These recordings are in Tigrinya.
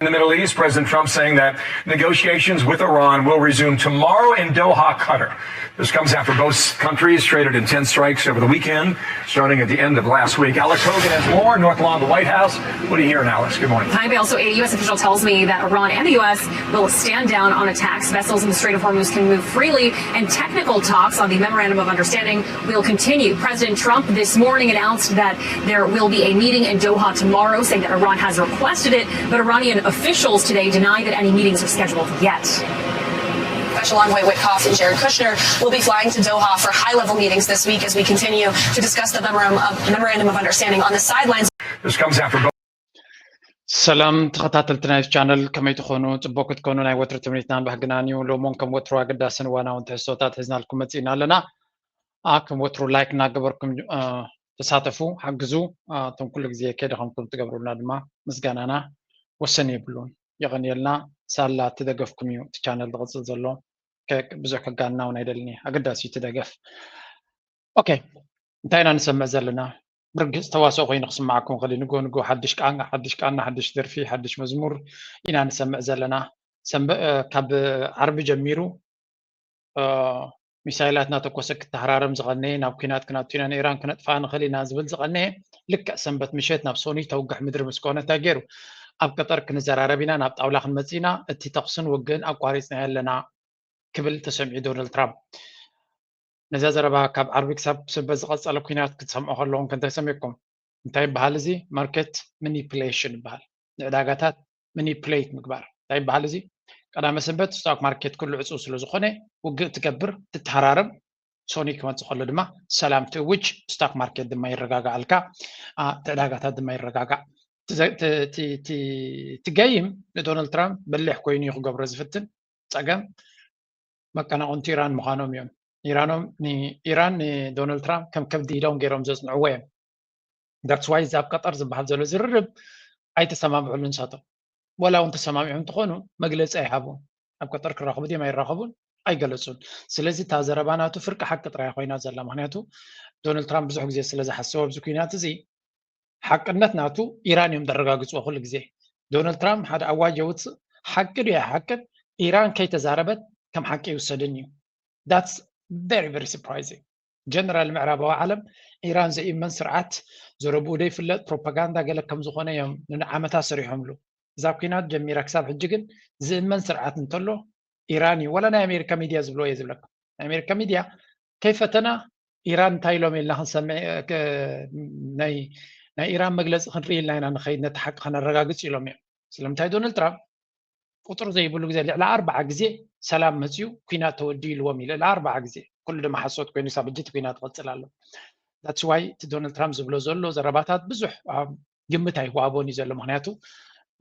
In the Middle East, President Trump saying that negotiations with Iran will resume tomorrow in Doha, Qatar. This comes after both countries traded intense strikes over the weekend, starting at the end of last week. Alex Hogan has more. North Lawn, the White House. What are you hearing, Alex? Good morning. Hi, Bill. So a U S official tells me that Iran and the U S will stand down on attacks. Vessels in the Strait of Hormuz can move freely, and technical talks on the memorandum of understanding will continue. President Trump this morning announced that there will be a meeting in Doha tomorrow, saying that Iran has requested it, but Iranian officials today deny that any meetings are scheduled yet. Special Envoy Witkoff and Jared Kushner will be flying to Doha for high-level meetings this week as we continue to discuss the memorandum of, memorandum of understanding on the sidelines. This comes after both ሰላም ተኸታተልቲ ናይ ቻነል፣ ከመይ ትኾኑ? ጽቡቅ ክትኮኑ ናይ ወትሩ ትምኒትናን ባህግናን እዩ። ሎሞን ከም ወትሩ ኣገዳስን እዋናውን ትሕዝቶታት ሒዝናልኩም መጺእና ኣለና። ኣ ከም ወትሩ ላይክ እናገበርኩም እ፣ ተሳተፉ፣ ሓግዙ። እ፣ እቶም ኩሉ ግዜ ከይደኸምኩም ትገብሩልና ድማ ምስጋናና ወሰን የብሉን። የቐንየልና። ሳላ እቲ ደገፍኩም እዩ እቲ ቻነል ዝቕጽል ዘሎ። ከ- ብዙሕ ከጋንና እውን ኣይደልን እየ። ኣገዳሲ እዩ እቲ ደገፍ። ኦኬ፣ እንታይ ኢና ንሰምዕ ዘለና? ብርግጽ ተዋስኦ ኮይኑ ክስማዓኩም ክእል። ንጎ ንጎ ሓድሽ ቃና፣ ሓድሽ ቃና፣ ሓድሽ ደርፊ፣ ሓድሽ መዝሙር ኢና ንሰምዕ ዘለና። ሰንበ እ፣ ካብ ዓርቢ ጀሚሩ እ፣ ሚሳይላት እናተኮሰ ክተሃራረም ዝቐነየ፣ ናብ ኲናት ክነቱ ኢና፣ ንኢራን ክነጥፍኣ ንኽእል ኢና ዝብል ዝቐነየ፣ ልክዕ ሰንበት ምሸት ናብ ሶኒ ተውግሕ ምድሪ ምስ ኮነ እንታይ ገይሩ? ኣብ ቀጠር ክንዘራረብ ኢና፣ ናብ ጣውላ ክንመጽእ ኢና፣ እቲ ተኹስን ውግእን ኣቋሪጽናዮ ኣለና ክብል ተሰሚዑ ዶናልድ ትራምፕ። ነዛ ዘረባ ካብ ዓርቢ ክሳብ ሰንበት ዝቐጸለ ኲናት ክትሰምዑ ከለኹም ከ እንታይ ሰሚዕኩም? እንታይ ይበሃል እዚ? ማርኬት ማኒፕሌሽን ይበሃል። ንዕዳጋታት ማኒፕሌት ምግባር። እንታይ ይበሃል እዚ? ቀዳመ ሰንበት ስቶክ ማርኬት ኩሉ ዕጹው ስለ ዝኾነ ውግእ ትገብር፣ ትተሃራረብ። ሶኒ ክመጽእ ከሎ ድማ ሰላም ትእውጅ፣ ስቶክ ማርኬት ድማ ይረጋጋኣልካ፣ ኣ፣ እቲ ዕዳጋታት ድማ ይረጋጋእ። እቲ ዘ- እቲ- እቲ- እቲ- እቲ ገይም ንዶናልድ ትራምፕ በሊሕ ኮይኑ እዩ ክገብሮ ዝፍትን። ጸገም መቀናቕንቱ ኢራን ምዃኖም እዮም። ኢራኖም ንኢራን ንዶናልድ ትራምፕ ከም ከብዲ ኢዶም ገይሮም ዘጽንዕዎ እዮም። That's why እዚ ኣብ ቀጠር ዝበሃል ዘሎ ዝርርብ ኣይተሰማምዕሉ ንሳቶም። ወላ እውን ተሰማሚዖም እንተኾኑ መግለጺ ኣይሃቡን። ኣብ ቀጠር ክራኸቡ ድዮም ኣይራኸቡን ኣይገለጹን። ስለዚ እታ ዘረባ ናቱ ፍርቂ ሓቂ ጥራይ ኮይና ዘላ። ምክንያቱ ዶናልድ ትራምፕ ብዙሕ ግዜ ስለ ዝሓሰቦ ኣብዚ ኩናት እዚ ሓቅነት ናቱ ኢራን እዮም ዘረጋግጽዎ ኩሉ ግዜ። ዶናልድ ትራምፕ ሓደ ኣዋጅ የውጽእ፣ ሓቂ ድዩ ኣይሓቅን ኢራን ከይተዛረበት ከም ሓቂ ይውሰድን እዩ። That's very very surprising። ጀነራል ምዕራባዊ ዓለም ኢራን ዘይእመን ስርዓት፣ ዘረብኡ ዘይፍለጥ ፕሮፓጋንዳ ገለ ከም ዝኾነ እዮም ንዓመታት ሰሪሖምሉ። እዛ ኩናት ጀሚራ ክሳብ ሕጂ ግን ዝእመን ስርዓት እንተሎ ኢራን እዩ። ወላ ናይ ኣሜሪካ ሚድያ ዝብሎ እየ ዝብለካ። ናይ ኣሜሪካ ሚድያ ከይፈተና ኢራን እንታይ ኢሎም ኢልና ክንሰምዕ እ፣ ክ- ናይ ናይ ኢራን መግለፂ ክንርኢ ኢልና ኢና ንኸይድ ነቲ ሓቂ ከነረጋግፅ ኢሎም እዮም። ስለምንታይ ዶናልድ ትራምፕ ቁፅሪ ዘይብሉ ግዜ ልዕሊ ኣርባዓ ግዜ ሰላም መፅዩ ኩናት ተወዲኡ ኢልዎም እዩ። ልዕሊ ኣርባዓ ግዜ ኩሉ ድማ ሓሶት ኮይኑ ክሳብ ሕጂ እቲ ኩናት ይቕፅል ኣሎ። That's why እቲ ዶናልድ ትራምፕ ዝብሎ ዘሎ ዘረባታት ብዙሕ ኣ፣ ግምት ኣይዋሃቦን እዩ ዘሎ። ምክንያቱ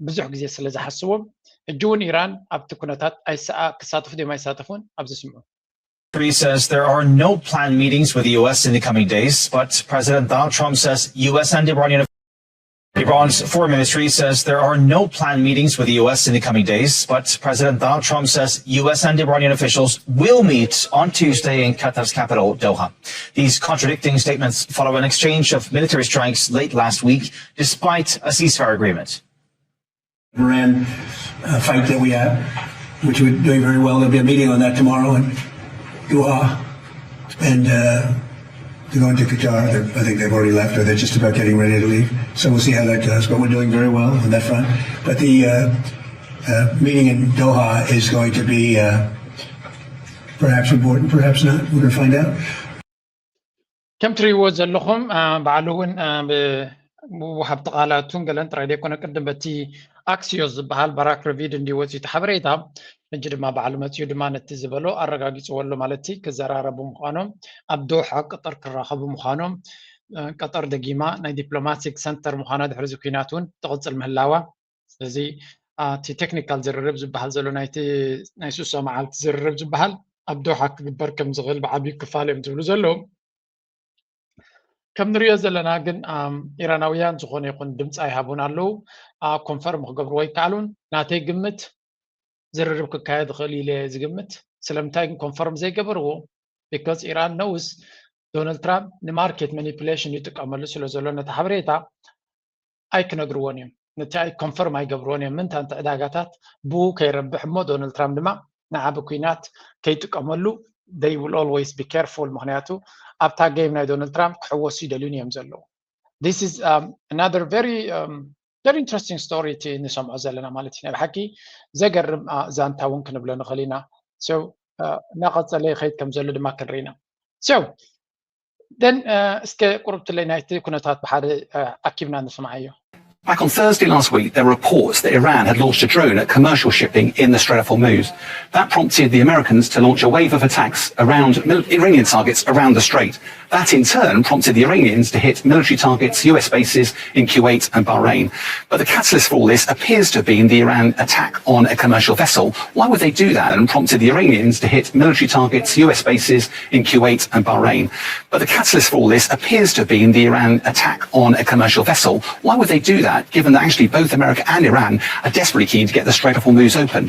ብዙሕ ግዜ ስለ ዝሓስቦም ሕጂ እውን ኢራን ኣብቲ ኩነታት ኣይሰኣ ክሳተፉ ድዮም ኣይሳተፉን ኣብዚ ስምዑ። Three says there are no planned meetings with the U S in the coming days, but President Donald Trump says U S and Iranian Iran's foreign ministry says there are no planned meetings with the U S in the coming days, but President Donald Trump says U S and Iranian officials will meet on Tuesday in Qatar's capital, Doha. These contradicting statements follow an exchange of military strikes late last week, despite a ceasefire agreement. Iran uh, fight that we have, which we're doing very well. There'll be a meeting on that tomorrow in Doha. And uh, they're going to Qatar. They're, I think they've already left, or they're just about getting ready to leave. So we'll see how that goes. But we're doing very well on that front. But the uh, uh, meeting in Doha is going to be uh, perhaps important, perhaps not. We're going to find out. ከም ትርእይዎ ዘለኹም ኣ፣ ባዕሉ እውን ኣ፣ ብ- ወሃብቲ ቃላቱን ገለን ጥራይ ዘይኮነ ቅድም በቲ ኣክሲዮስ ዝበሃል ባራክ ረቪድ እንዲወፅኡ እቲ ሓበሬታ ሕጂ ድማ ባዕሉ መፅኡ ድማ ነቲ ዝበሎ ኣረጋጊፅዎ ኣሎ ማለት እዩ። ክዘራረቡ ምዃኖም ኣብ ዶሓ ቀጠር ክራኸቡ ምዃኖም እ፣ ቀጠር ደጊማ ናይ ዲፕሎማቲክ ሰንተር ምዃና ድሕሪ እዚ ኩናት እውን ትቕፅል ምህላዋ ስለዚ እቲ ቴክኒካል ዝርርብ ዝበሃል ዘሎ ናይቲ ናይ ሱሳ መዓልቲ ዝርርብ ዝበሃል ኣብ ዶሓ ክግበር ከም ዝኽእል ብዓብዩ ክፋል እዮም ዝብሉ ዘለዉ። ከም ንሪኦ ዘለና ግን ኢራናውያን ዝኾነ ይኹን ድምፂ ኣይሃቡን ኣለዉ። ኮንፈርም ክገብርዎ ኣይከኣሉን። ናተይ ግምት ዝርርብ ክካየድ ይኽእል ኢለ ዝግምት። ስለምንታይ ግን ኮንፈርም ዘይገበርዎ? ቢካዝ ኢራን ነውስ ዶናልድ ትራምፕ ንማርኬት ማኒፕሌሽን ይጥቀመሉ ስለ ዘሎ ነቲ ሓበሬታ ኣይክነግርዎን እዮም። ነቲ ኣይ ኮንፈርም ኣይገብርዎን እዮም። ምንታ እንተ ዕዳጋታት ብኡ ከይረብሕ እሞ ዶናልድ ትራምፕ ድማ ንዓቢ ኩናት ከይጥቀመሉ they will always be careful። ምክንያቱ ኣብታ ጌም ናይ ዶናልድ ትራምፕ ክሕወሱ ይደልዩን እዮም ዘለዉ። This is um, another very um, very interesting story እቲ ንሰምዖ ዘለና ማለት እዩ። ናይ ብሓቂ ዘገርም ዛንታ እውን ክንብሎ ንኽእል ኢና። So እናቐፀለ ይኸይድ ከም ዘሎ ድማ ክንርኢ ኢና። So then እስከ ቁርብትለይ ናይቲ ኩነታት ብሓደ ኣኪብና ንስምዓዮ። Back on Thursday last week, there were reports that Iran had launched a drone at commercial shipping in the Strait of Hormuz. That prompted the Americans to launch a wave of attacks around Iranian targets around the strait. That in turn prompted the Iranians to hit military targets, U S bases in Kuwait and Bahrain. But the catalyst for all this appears to have been the Iran attack on a commercial vessel. Why would they do that and prompted the Iranians to hit military targets, U S bases in Kuwait and Bahrain? But the catalyst for all this appears to have been the Iran attack on a commercial vessel. Why would they do that, given that actually both America and Iran are desperately keen to get the Strait of Hormuz open?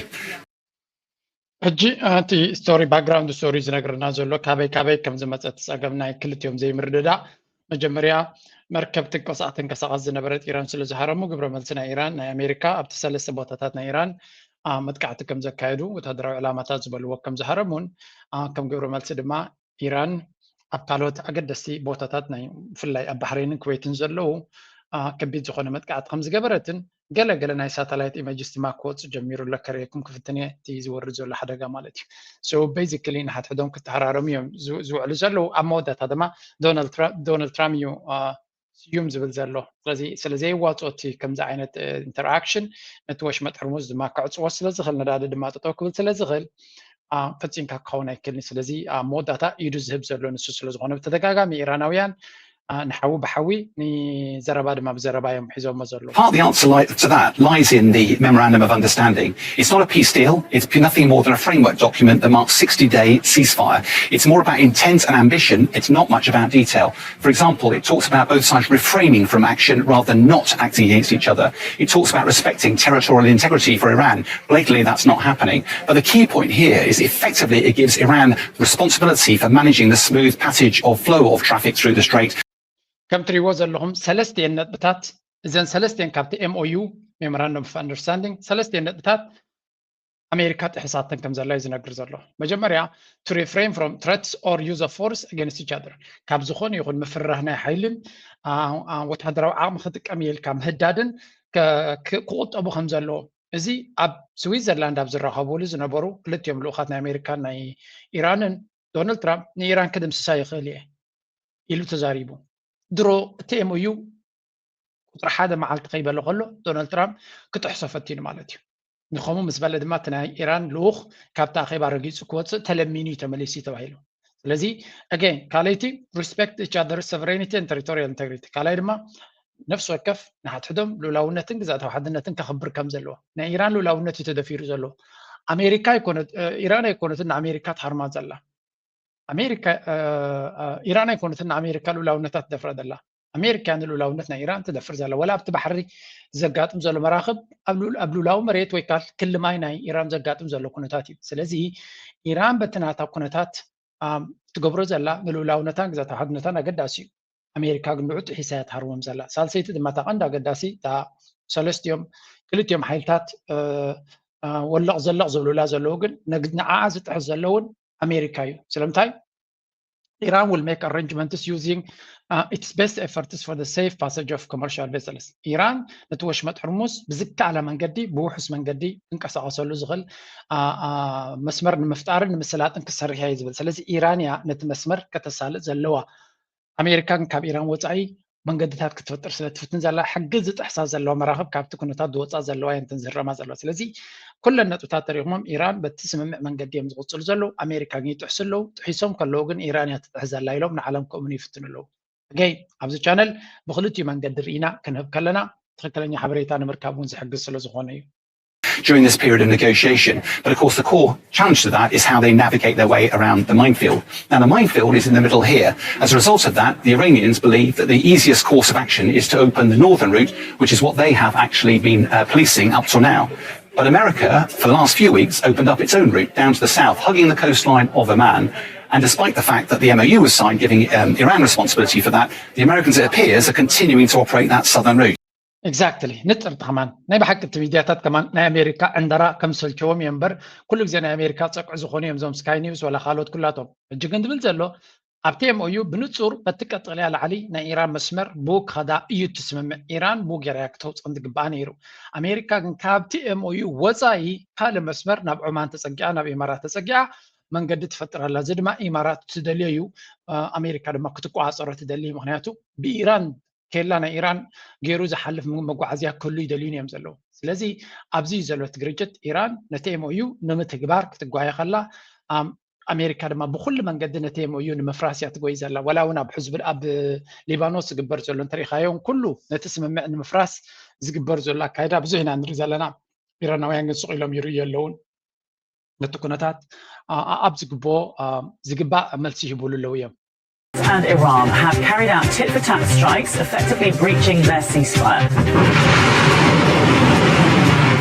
ሕጂ እቲ ስቶሪ ባክግራውንድ ስቶሪ ዝነግረና ዘሎ ካበይ ካበይ ከም ዝመፀ እቲ ፀገም ናይ ክልቲኦም ዘይምርድዳእ መጀመርያ መርከብ ትንቀሳቐስ ዝነበረት ኢራን ስለ ዝሃረሙ ግብረ መልሲ ናይ ኢራን ናይ ኣሜሪካ ኣብቲ ሰለስተ ቦታታት ናይ ኢራን መጥቃዕቲ ከም ዘካየዱ ወታደራዊ ዕላማታት ዝበልዎ ከም ዝሃረሙን ከም ግብረ መልሲ ድማ ኢራን ኣብ ካልኦት ኣገደስቲ ቦታታት ናይ ብፍላይ ኣብ ባሕሬንን ኩዌትን ዘለዉ ከቢድ ዝኾነ መጥቃዕቲ ከም ዝገበረትን ገለ ገለ ናይ ሳተላይት ኢመጅስ ድማ ክወፅእ ጀሚሩ ኣሎ። ከርእየኩም ክፍትን እየ እቲ ዝወርድ ዘሎ ሓደጋ ማለት እዩ። So basically ንሓድሕዶም ክተሃራረሙ እዮም ዝውዕሉ ዘለዉ። ኣብ መወዳእታ ድማ ዶናልድ ትራምፕ እዩ ስዩም ዝብል ዘሎ። ስለዚ ስለ ዘየዋፅኦ እቲ ከምዚ ዓይነት ኢንተርኣክሽን ነቲ ወሽመጥ ሕርሙዝ ድማ ከዕፅዎ ስለ ዝኽእል ነዳዲ ድማ ጠጠው ክብል ስለ ዝኽእል ፈፂምካ ክኸውን ኣይክእልን። ስለዚ ኣብ መወዳእታ ኢዱ ዝህብ ዘሎ ንሱ ስለ ዝኾነ ብተደጋጋሚ ኢራናውያን ንሓዊ ብሓዊ ንዘረባ ድማ ብዘረባ እዮም ሒዞሞ ዘለዉ። Part of the answer to that lies in the Memorandum of Understanding. It's not a peace deal. It's nothing more than a framework document that marks sixty-day ceasefire. It's more about intent and ambition. It's not much about detail. For example, it talks about both sides refraining from action rather than not acting against each other. It talks about respecting territorial integrity for Iran. Blatantly, that's not happening. But the key point here is effectively it gives Iran responsibility for managing the smooth passage or flow of traffic through the strait. ከም ትሪእዎ ዘለኹም ሰለስቲኤን ነጥብታት እዘን ሰለስቲኤን ካብቲ M O U Memorandum of Understanding ሰለስቲኤን ነጥብታት ኣሜሪካ ጥሕሳተን ከም ዘላ እዩ ዝነግር ዘሎ። መጀመርያ to refrain from threats or use of force against each other ካብ ዝኾነ ይኹን ምፍርራህ ናይ ሓይልን ወታደራዊ ዓቕሚ ክጥቀም ኢልካ ምህዳድን ክቁጠቡ ከም ዘለዎ እዚ ኣብ ስዊዘርላንድ ኣብ ዝራኸቡሉ ዝነበሩ ክልቲኦም ልኡኻት ናይ ኣሜሪካን ናይ ኢራንን ዶናልድ ትራምፕ ንኢራን ክድምስሳ ይኽእል እየ ኢሉ ተዛሪቡ። ድሮ እቲ M O U ቁፅሪ ሓደ መዓልቲ ከይበለ ከሎ ዶናልድ ትራምፕ ክጥሕሶ ፈቲኑ ማለት እዩ። ንኸምኡ ምስ በለ ድማ እቲ ናይ ኢራን ልኡኽ ካብቲ ኣኼባ ረጊፁ ክወፅእ ተለሚኑ እዩ ተመሊሱ እዩ ተባሂሉ። ስለዚ again ካልኣይቲ respect each other sovereignty and territorial integrity ካልኣይ ድማ ነፍሲ ወከፍ ንሓድሕዶም ልኡላውነትን ግዝኣታዊ ሓድነትን ከኽብር ከም ዘለዎ ናይ ኢራን ልኡላውነት እዩ ተደፊሩ ዘሎ። ኣሜሪካ ኣይኮነት ኢራን ኣይኮነትን ንኣሜሪካ ትሃርማ ዘላ ኣሜሪካ ኢራን ኣይኮነትን ንኣሜሪካ ልኡላውነታ ትደፍራ ዘላ ኣሜሪካ ንልኡላውነት ናይ ኢራን ትደፍር ዘላ ወላ ኣብቲ ባሕሪ ዘጋጥም ዘሎ መራኽብ ኣብ ልኡላዊ መሬት ወይ ካል ክልማይ ናይ ኢራን ዘጋጥም ዘሎ ኩነታት እዩ። ስለዚ ኢራን በቲ ናታ ኩነታት ትገብሮ ዘላ ንልኡላውነታን ግዛታዊ ሓድነታን ኣገዳሲ እዩ። ኣሜሪካ ግን ንዑ ጥሒሳ እያ ትሃርሞም ዘላ። ሳልሰይቲ ድማ እታ ቀንዲ ኣገዳሲ እታ ሰለስቲኦም ክልቲኦም ሓይልታት ወለቕ ዘለቕ ዝብሉላ ዘለዉ ግን ንዓኣ ዝጥሕስ ዘለውን ኣሜሪካ እዩ። ስለምንታይ Iran will make arrangements using uh, its best efforts for the safe passage of commercial vessels. ኢራን ነቲ ወሽመጥ ሕርሙዝ ብዝከኣላ መንገዲ ብውሑስ መንገዲ ክንቀሳቐሰሉ ዝኽእል መስመር ንምፍጣርን ንምስላጥን ክሰርሕ እየ ዝብል። ስለዚ ኢራን እያ ነቲ መስመር ከተሳልጥ ዘለዋ። ኣሜሪካ ግን ካብ ኢራን ወፃኢ መንገድታት ክትፈጥር ስለ ትፍትን ዘላ ሕጊ ዝጥሕሳ ዘለዋ መራኽብ ካብቲ ኩነታት ዝወፃ ዘለዋ እየን ዝህረማ ዘለዋ። ስለዚ ኩለን ነጥብታት ተሪኽሞም ኢራን በቲ ስምምዕ መንገዲ እዮም ዝቕፅሉ ዘለዉ። ኣሜሪካ ግን ይጥሕሱ ኣለዉ። ጥሒሶም ከለዉ ግን ኢራን እያ ትጥሕስ ዘላ ኢሎም ንዓለም ከእምኑ ይፍትኑ ኣለዉ። ኣገይ ኣብዚ ቻነል ብክልቲኡ መንገዲ ርኢና ክንህብ ከለና ትኽክለኛ ሓበሬታ ንምርካብ እውን ዝሕግዝ ስለ ዝኾነ እዩ። during this period of negotiation. But of course, the core challenge to that is how they navigate their way around the minefield. Now, the minefield is in the middle here. As a result of that, the Iranians believe that the easiest course of action is to open the northern route, which is what they have actually been uh, policing up to now. But America, for the last few weeks, opened up its own route down to the south, hugging the coastline of Oman. And despite the fact that the M O U was signed giving um, Iran responsibility for that, the Americans, it appears, are continuing to operate that southern route. Exactly፣ ንጥርቲ ከማን ናይ ብሓቂ እቲ ሚድያታት ከማን ናይ ኣሜሪካ ዕንደራ ከም ሰልቸዎም እዮም እምበር፣ ኩሉ ግዜ ናይ ኣሜሪካ ፀቅዒ ዝኾኑ እዮም እዞም ስካይ ኒውስ ወላ ካልኦት ኩላቶም። ሕጂ ግን ዝብል ዘሎ ኣብቲ ኤምኦዩ ብንፁር በቲ ቀጠልያ ላዕሊ ናይ ኢራን መስመር ብኡ ክኸዳ እዩ እቲ ስምምዕ። ኢራን ብኡ ገይራ እያ ክተውፅኦ ዝግብኣ ነይሩ። ኣሜሪካ ግን ካብቲ ኤምኦዩ ወፃኢ ካልእ መስመር ናብ ዖማን ተፀጊዓ፣ ናብ ኢማራት ተፀጊዓ መንገዲ ትፈጥር ኣላ። እዚ ድማ ኢማራት ትደልዮ እዩ፣ ኣሜሪካ ድማ ክትቆፃፀሮ ትደሊ። ምክንያቱ ብኢራን ኬላ ናይ ኢራን ገይሩ ዝሓልፍ መጓዓዝያ ክህሉ ይደልዩን እዮም ዘለዉ። ስለዚ ኣብዚ እዩ ዘሎ እቲ ግርጭት። ኢራን ነቲ ኤምኦዩ ንምትግባር ክትጓየ ከላ፣ ኣሜሪካ ድማ ብኩሉ መንገዲ ነቲ ኤምኦዩ ንምፍራስ እያ ትጎይ ዘላ። ወላ እውን ኣብ ሕዝብ ኣብ ሊባኖስ ዝግበር ዘሎ እንተሪኢኻዮም ኩሉ ነቲ ስምምዕ ንምፍራስ ዝግበር ዘሎ ኣካይዳ ብዙሕ ኢና ንርኢ ዘለና። ኢራናውያን ግን ስቕ ኢሎም ይርእዩ ኣለውን። ነቲ ኩነታት ኣብ ዝግብኦ ዝግባእ መልሲ ይህብሉ ኣለዉ እዮም። And Iran have carried out tit-for-tat strikes, effectively breaching their ceasefire.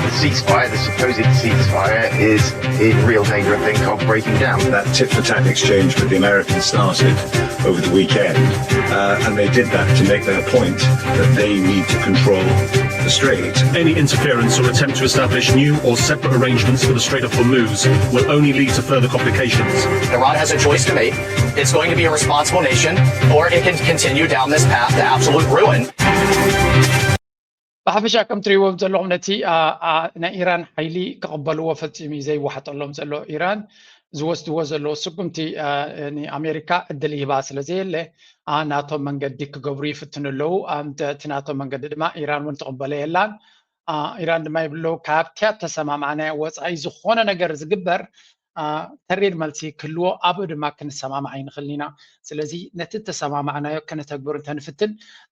The ceasefire, the supposed ceasefire, is in real danger, I think, of breaking down. That tit-for-tat exchange with the Americans started over the weekend, uh, and they did that to make their point that they need to control the strait. Any interference or attempt to establish new or separate arrangements for the Strait of Hormuz will only lead to further complications. Iran has a choice to make. It's going to be a responsible nation, or it can continue down this path to absolute ruin. ብሓፈሻ ከም ትሪእዎም ዘለኹም ነቲ ናይ ኢራን ሓይሊ ክቕበልዎ ፈፂሙ እዩ ዘይዋሕጠሎም ዘሎ። ኢራን ዝወስድዎ ዘለዉ ስጉምቲ ንኣሜሪካ እድል ይህባ ስለ ዘየለ ናቶም መንገዲ ክገብሩ ይፍትኑ ኣለዉ። እቲ ናቶም መንገዲ ድማ ኢራን እውን ትቕበሎ የላን። ኢራን ድማ ይብለዉ ካብቲ ኣተሰማማዕናዮ ወፃኢ ዝኾነ ነገር ዝግበር ተሪር መልሲ ክህልዎ ኣብኡ ድማ ክንሰማማዕ ኣይንኽእልን ኢና። ስለዚ ነቲ እተሰማማዕናዮ ከነተግብር እንተንፍትን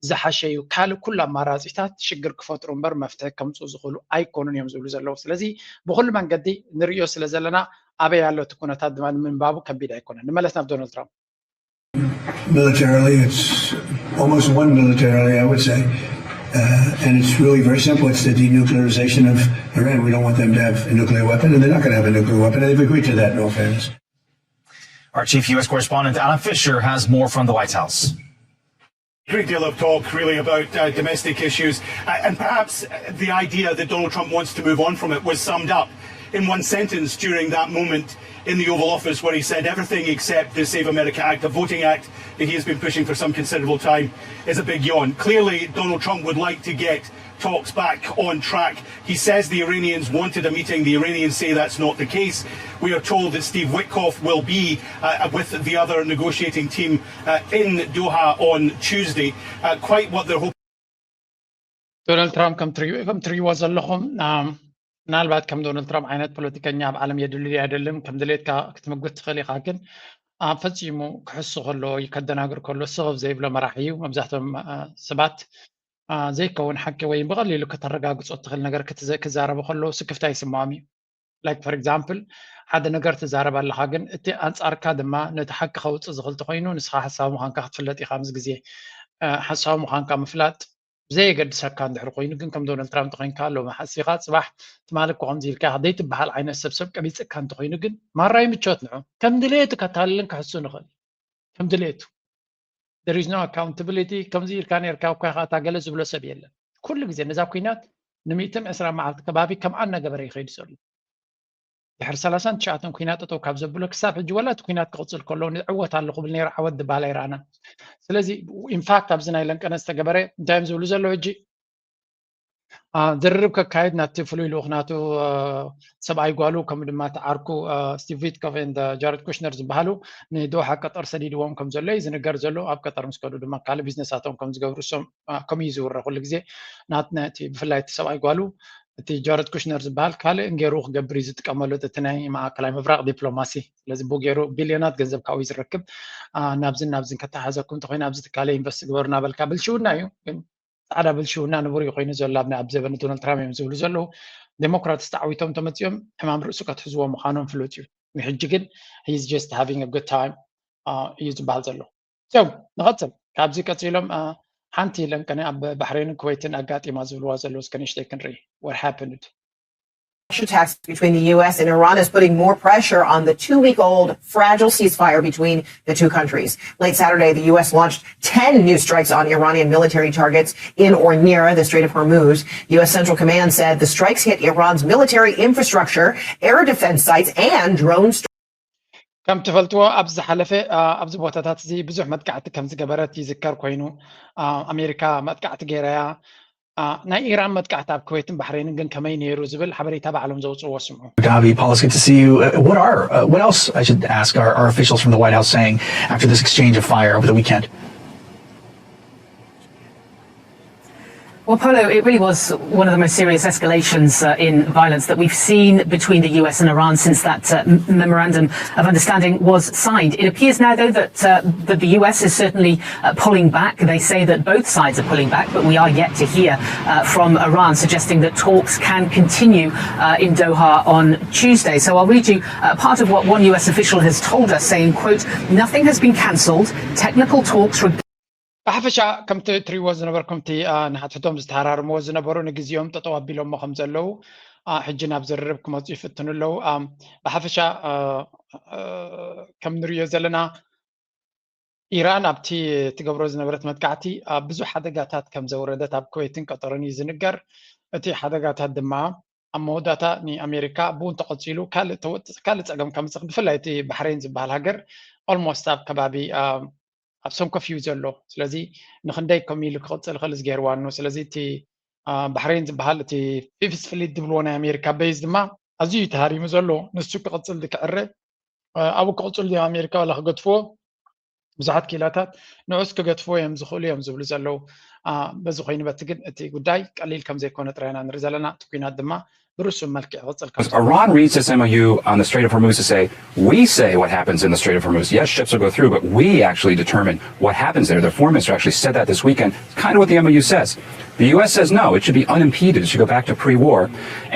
ዝሓሸ እዩ። ካልእ ኩሉ ኣማራፂታት ሽግር ክፈጥሩ እምበር መፍትሒ ከምፅኡ ዝኽእሉ ኣይኮኑን እዮም ዝብሉ ዘለዉ። ስለዚ ብኹሉ መንገዲ ንርእዮ ስለ ዘለና ኣበይ ኣሎ እቲ ኩነታት ድማ ንምንባቡ ከቢድ ኣይኮነን። ንመለስ ናብ ዶናልድ ትራምፕ። Militarily, it's almost won militarily, I would say. Uh, and it's really very simple. It's the denuclearization of Iran. We don't want them to have a nuclear weapon, and they're not going to have a nuclear weapon. They've agreed to that, in all fairness. Our chief U S correspondent, Alan Fisher, has more from the White House. Great deal of talk, really, about uh, domestic issues, uh, and perhaps the idea that Donald Trump wants to move on from it was summed up in one sentence during that moment in the Oval Office, where he said everything except the Save America Act, a voting act that he has been pushing for some considerable time, is a big yawn. Clearly, Donald Trump would like to get talks back on track. He says the Iranians wanted a meeting. The Iranians say that's not the case. We are told that Steve Witkoff will be uh, with the other negotiating team uh, in Doha on Tuesday. Uh, quite what they're hoping. ዶናልድ ትራምፕ ከም ትሪእዎ ዘለኹም፣ ምናልባት ከም ዶናልድ ትራምፕ ዓይነት ፖለቲከኛ ኣብ ዓለም የድሊ ኣይደልን። ከም ድሌትካ ክትምጉት ትኽእል ኢኻ፣ ግን ፈፂሙ ክሕሱ ከሎ፣ ከደናግር ከሎ ስኽፍ ዘይብሎ መራሒ እዩ። መብዛሕትኦም ሰባት ዘይከውን ሓቂ ወይ ብቐሊሉ ከተረጋግፆ እትኽእል ነገር ክዛረቡ ከለዉ ስክፍታ ይስምዖም እዩ። Like for example ሓደ ነገር ትዛረብ ኣለኻ፣ ግን እቲ ኣንጻርካ ድማ ነቲ ሓቂ ከውፅእ ዝኽእል ተኾይኑ ንስኻ ሓሳዊ ምዃንካ ክትፍለጥ ኢኻ። ምስ ግዜ ሓሳዊ ምዃንካ ምፍላጥ ብዘየገድሰካ እንድሕር ኮይኑ ግን ከም ዶናልድ ትራምፕ ተኾይንካ ሎሚ ሓሲኻ ፅባሕ ትማሊ እኮ ከምዚ ኢልካ ኢኻ ዘይትበሃል ዓይነት ሰብ ሰብ ቀቢፅካ እንተኾይኑ ግን ማራ ይምቾት ንዑ። ከም ድሌቱ ከታልልን ክሕሱን ይኽእል ከም ድሌቱ። There is no accountability። ከምዚ ኢልካ ነርካ እኳ ኢኻ እታ ገለ ዝብሎ ሰብ የለን። ኩሉ ግዜ ነዛ ኩናት ንሚእትን ዕስራን መዓልቲ ከባቢ ከምኣ እናገበረ ይኸይድ ዘሎ። ድሕሪ ሰላሳን ትሽዓተን ኩናት ጠጠው ካብ ዘብሎ ክሳብ ሕጂ ወላ እቲ ኩናት ክቕፅል ከሎ ንዕወት ኣሎ ክብል ነይሩ። ዓወት ዝበሃል ኣይረኣናን። ስለዚ ኢንፋክት ኣብዚ ናይ ለንቀነ ዝተገበረ እንታይ እዮም ዝብሉ ዘለዉ ሕጂ ዝርርብ ከካይድ ናቲ ፍሉይ ልኡኽ ናቱ ሰብኣይ ጓሉ ከምኡ ድማ እቲ ዓርኩ ስቲቭ ዊትኮፍ and ጃረድ ኩሽነር ዝበሃሉ ንዶሓ ቀጠር ሰዲድዎም ከም ዘሎ እዩ ዝንገር ዘሎ። ኣብ ቀጠር ምስ ከዱ ድማ ካልእ ቢዝነሳቶም ከም ዝገብሩ እሶም ከምኡ እዩ ዝውረ ኩሉ ግዜ ናቲ ብፍላይ እቲ ሰብኣይ ጓሉ እቲ ጃረድ ኩሽነር ዝበሃል ካልእ እንጌሩ ክገብር እዩ ዝጥቀመሉ እቲ ናይ ማእከላይ ምብራቕ ዲፕሎማሲ። ስለዚ ብኡ ገይሩ ቢልዮናት ገንዘብ ካብኡ እዩ ዝረክብ። ናብዝን ናብዝን ከተሓዘኩም እንተኮይኑ ኣብዚ ትካለ ኢንቨስት ግበሩ እናበልካ ብልሽውና እዩ ግን ፃዕዳ ብልሽውና ንቡር ኮይኑ ዘሎ ኣብ ዘበነ ዶናልድ ትራምፕ እዮም ዝብሉ ዘለዉ። ዴሞክራትስ ተዓዊቶም ተመፂኦም ሕማም ርእሱ ከትሕዝዎ ምዃኖም ፍሉጥ እዩ። ንሕጂ ግን he's just having a good time እዩ ዝበሃል ዘሎ። So ንቐፅል ካብዚ ቀፂሎም ሓንቲ ለንቀነ ኣብ ባሕሬንን ኩወይትን ኣጋጢማ ዝብልዋ ዘለዉ እስከ ንእሽተይ ክንርኢ what happened። attacks between the U S and Iran is putting more pressure on the two week old fragile ceasefire between the two countries. Late Saturday, the U S launched ten new strikes on Iranian military targets in or near the Strait of Hormuz. U S Central Command said the strikes hit Iran's military infrastructure, air defense sites, and drone strikes. ከም ትፈልጥዎ ኣብዚ ዝሓለፈ ኣብዚ ቦታታት እዚ ብዙሕ መጥቃዕቲ ከም ዝገበረት ይዝከር ኮይኑ ኣሜሪካ መጥቃዕቲ ገይራያ። ናይ ኢራን መጥቃዕቲ ኣብ ኩዌትን ባሕሬንን ግን ከመይ ነይሩ ዝብል ሓበሬታ ባዕሎም ዘውፅዎ ስምዑ። Gabi, policy to see you. Uh, what are, uh, what else, I should ask, are, are officials from the White House saying after this exchange of fire over the weekend? Well, Polo, it really was one of the most serious escalations uh, in violence that we've seen between the U S and Iran since that uh, memorandum of understanding was signed. It appears now, though, that, uh, that the U S is certainly uh, pulling back. They say that both sides are pulling back, but we are yet to hear uh, from Iran suggesting that talks can continue uh, in Doha on Tuesday. So I'll read you uh, part of what one U S official has told us, saying, quote, nothing has been cancelled. Technical talks. ብሓፈሻ ከምቲ ትሪእዎ ዝነበርኩም እቲ ንሓትሕቶም ዝተሃራርምዎ ዝነበሩ ንግዜኦም ጠጠው ኣቢሎሞ ከም ዘለዉ ሕጂ ናብ ዝርርብ ክመፁ ይፍትኑ ኣለዉ። ብሓፈሻ ከም ንሪኦ ዘለና ኢራን ኣብቲ ትገብሮ ዝነበረት መጥቃዕቲ ብዙሕ ሓደጋታት ከም ዘውረደት ኣብ ኩዌትን ቀጠርን እዩ ዝንገር። እቲ ሓደጋታት ድማ ኣብ መወዳእታ ንኣሜሪካ ብኡ እንተቐፂሉ ካልእ ፀገም ከምፅእ ብፍላይ እቲ ባሕሬን ዝበሃል ሃገር ኦልሞስት ኣብ ከባቢ ኣብ ሰንኮፍ እዩ ዘሎ። ስለዚ ንክንደይ ከም ኢሉ ክቕፅል ይኽእል ዝገይርዋ ኖ። ስለዚ እቲ ባሕሬን ዝበሃል እቲ ፊፍዝ ፍሊት ዝብልዎ ናይ ኣሜሪካ ቤዝ ድማ ኣዝዩ እዩ ተሃሪሙ ዘሎ። ንሱ ክቕፅል ድክዕረ ኣብኡ ክቕፅል ድዮም ኣሜሪካ ዋላ ክገድፍዎ ብዙሓት ክኢላታት ንዑስ ክገድፍዎ እዮም ዝኽእሉ እዮም ዝብሉ ዘለዉ። በዚ ኮይኑ በቲ ግን እቲ ጉዳይ ቀሊል ከም ዘይኮነ ጥራይ ኢና ንርኢ ዘለና። እቲ ኲናት ድማ ብርእሱ መልክዕ ይቕፅል ከም ዘሎ። Iran reads this M O U on the Strait of Hormuz to say, we say what happens in the Strait of Hormuz. Yes, ships will go through, but we actually determine what happens there. The foreign minister actually said that this weekend. It's kind of what the M O U says. The U S says no, it should be unimpeded. It should go back to pre-war.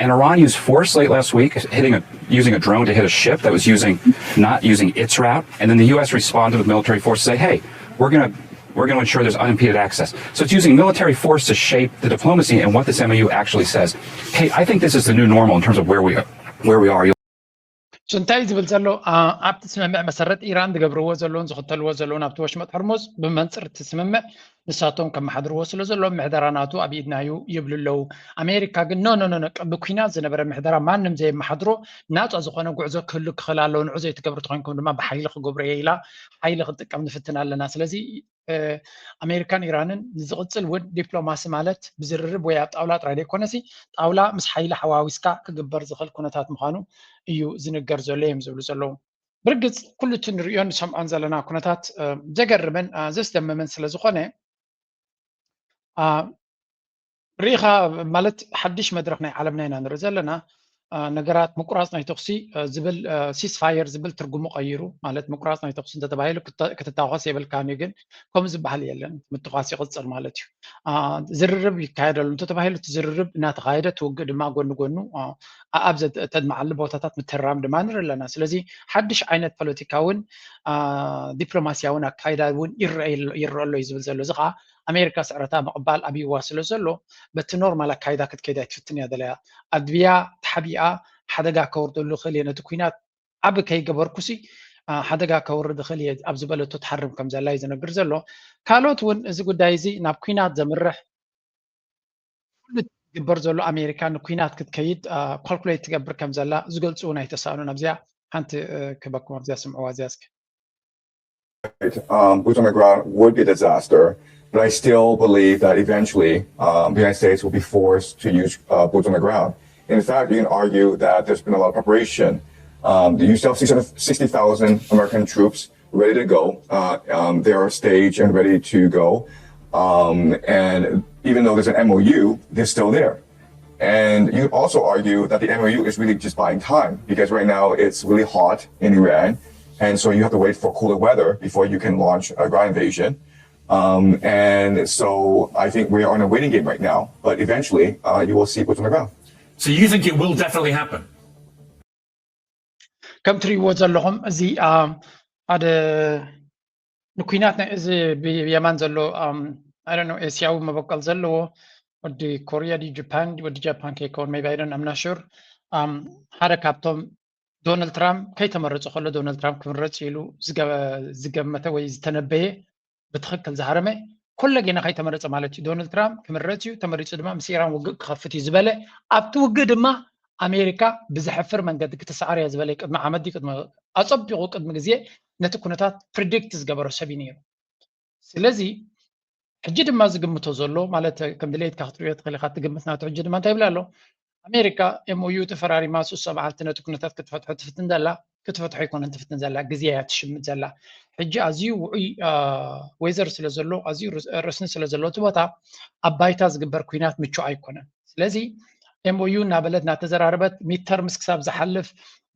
And Iran used force late last week, hitting a using a drone to hit a ship that was using not using its route. And then the U S responded with military force to say, hey, we're gonna we're going to ensure there's unimpeded access. So it's using military force to shape the diplomacy and what this M O U actually says. Kate, I think this is the new normal in terms of where we are. Where we are. እሱ እንታይ እዩ ዝብል ዘሎ? ኣብቲ ስምምዕ መሰረት ኢራን ዝገብርዎ ዘለውን ዝኽተልዎ ዘለውን ኣብቲ ወሽመጥ ሕርሙዝ ብመንፅር እቲ ስምምዕ ንሳቶም ከመሓድርዎ ስለ ዘለዎም ምሕደራ ናቱ ኣብ ኢድና እዩ ይብሉ ኣለዉ። ኣሜሪካ ግን ኖ ኖ ኖ ብኲናት ዝነበረ ምሕደራ ማንም ዘየመሓድሮ ናፃ ዝኾነ ጉዕዞ ክህሉ ክኽእል ኣለዎ። ንዑ ዘይትገብሩ ተኾይንኩም ድማ ብሓይሊ ክገብሮ እየ ኢላ ሓይሊ ክንጥቀም ንፍትን ኣለና። ስለዚ ኣሜሪካን ኢራንን ንዝቕፅል እውን ዲፕሎማሲ ማለት ብዝርርብ ወይ ኣብ ጣውላ ጥራይ ዘይኮነሲ ጣውላ ምስ ሓይሊ ሓዋዊስካ ክግበር ዝኽእል ኩነታት ምዃኑ እዩ ዝንገር ዘሎ እዮም ዝብሉ ዘለዉ። ብርግፅ ኩሉ እቲ ንሪኦን ንሰምዖን ዘለና ኩነታት ዘገርምን ዘስደምምን ስለ ዝኾነ ርኢኻ ማለት ሓድሽ መድረኽ ናይ ዓለምና ኢና ንርኢ ዘለና። ነገራት ምቁራፅ ናይ ተኹሲ ዝብል ሲስፋየር ዝብል ትርጉሙ ቀይሩ ማለት ምቁራፅ ናይ ተኹሲ እንተተባሂሉ ክትታኾስ የብልካን እዩ፣ ግን ከምኡ ዝበሃል የለን። ምትኳስ ይቕፅል ማለት እዩ። ዝርርብ ይካየደሉ እንተተባሂሉ እቲ ዝርርብ እናተኻየደ እቲ ውግእ ድማ ጎኒ ጎኑ ኣብ ዘተድማዓሉ ቦታታት ምትህራም ድማ ንርኢ ኣለና። ስለዚ ሓድሽ ዓይነት ፖለቲካውን ዲፕሎማሲያውን ኣካይዳ እውን ይረአ ኣሎ እዩ ዝብል ዘሎ። እዚ ከዓ ኣሜሪካ ስዕረታ ምቕባል ኣብይዋ ስለ ዘሎ በቲ ኖርማል ኣካይዳ ክትከይድ ኣይትፍትን እያ ደለያ። ኣድብያ ተሓቢኣ ሓደጋ ከውርደሉ ይኽእል እየ ነቲ ኩናት ዓቢ ከይገበርኩሲ ሓደጋ ከውርድ ይኽእል እየ ኣብ ዝበለቶ ትሓርም ከም ዘላ እዩ ዝነግር ዘሎ። ካልኦት እውን እዚ ጉዳይ እዚ ናብ ኩናት ዘምርሕ ኩሉ ዝግበር ዘሎ ኣሜሪካ ንኩናት ክትከይድ ካልኩሌት ትገብር ከም ዘላ ዝገልፁ እውን ኣይተሳእኑን። ኣብዚኣ ሓንቲ ክበኩም ኣብዚኣ ስምዕዋ እዚኣ እስኪ። Um, boots on the ground would be a disaster, but I still believe that eventually um, the United States will be forced to use uh, boots on the ground. In fact, you can argue that there's been a lot of preparation. Um, you still have sixty thousand American troops ready to go. Uh, um, they are staged and ready to go. Um, and even though there's an M O U, they're still there. And you could also argue that the M O U is really just buying time because right now it's really hot in Iran. And so you have to wait for cooler weather before you can launch a ground invasion. Um, and so I think we are in a waiting game right now, but eventually uh, you will see boots on the ground. So you think it will definitely happen? ከም ትሪእዎ ዘለኹም እዚ ሓደ ንኩናት ናይ እዚ ብየማን ዘሎ ኣይ ዶንት ኖ ኤስያዊ መበቆል ዘለዎ ወዲ ኮርያ ድዩ ጃፓን ወዲ ጃፓን ከይከውን ሜቢ ኣይ ዶንት ኣም ናት ሹር ሓደ ካብቶም ዶናልድ ትራምፕ ከይተመረፀ ከሎ ዶናልድ ትራምፕ ክምረፅ ኢሉ ዝገመተ ወይ ዝተነበየ ብትኽክል ዝሃረመ ኮለጌና ከይተመረፀ ማለት እዩ። ዶናልድ ትራምፕ ክምረፅ እዩ፣ ተመሪፁ ድማ ምስ ኢራን ውግእ ክኸፍት እዩ ዝበለ፣ ኣብቲ ውግእ ድማ ኣሜሪካ ብዘሕፍር መንገዲ ክትሰዓር እያ ዝበለ ቅድሚ ዓመት ድዩ ቅድሚ ኣፀቢቑ ቅድሚ ግዜ ነቲ ኩነታት ፕሪዲክት ዝገበሮ ሰብ እዩ ነይሩ። ስለዚ ሕጂ ድማ ዝግምቶ ዘሎ ማለት ከም ድሌትካ ክትሪኦ ትኽእል ኢኻ። ትግምት ናቱ ሕጂ ድማ እንታይ ይብል ኣሎ? ኣሜሪካ ኤምኦዩ ተፈራሪማ ሱሳ መዓልቲ ነቲ ኩነታት ክትፈትሖ ትፍትን ዘላ ክትፈትሖ ኣይኮነን ትፍትን ዘላ ግዜ እያ ትሽምት ዘላ። ሕጂ ኣዝዩ ውዑይ ዌዘር ስለ ዘሎ ኣዝዩ ረስኒ ስለ ዘሎ እቲ ቦታ ኣብ ባይታ ዝግበር ኩናት ምቹ ኣይኮነን። ስለዚ ኤምኦዩ እናበለት እናተዘራረበት ሚድተርምስ ክሳብ ዝሓልፍ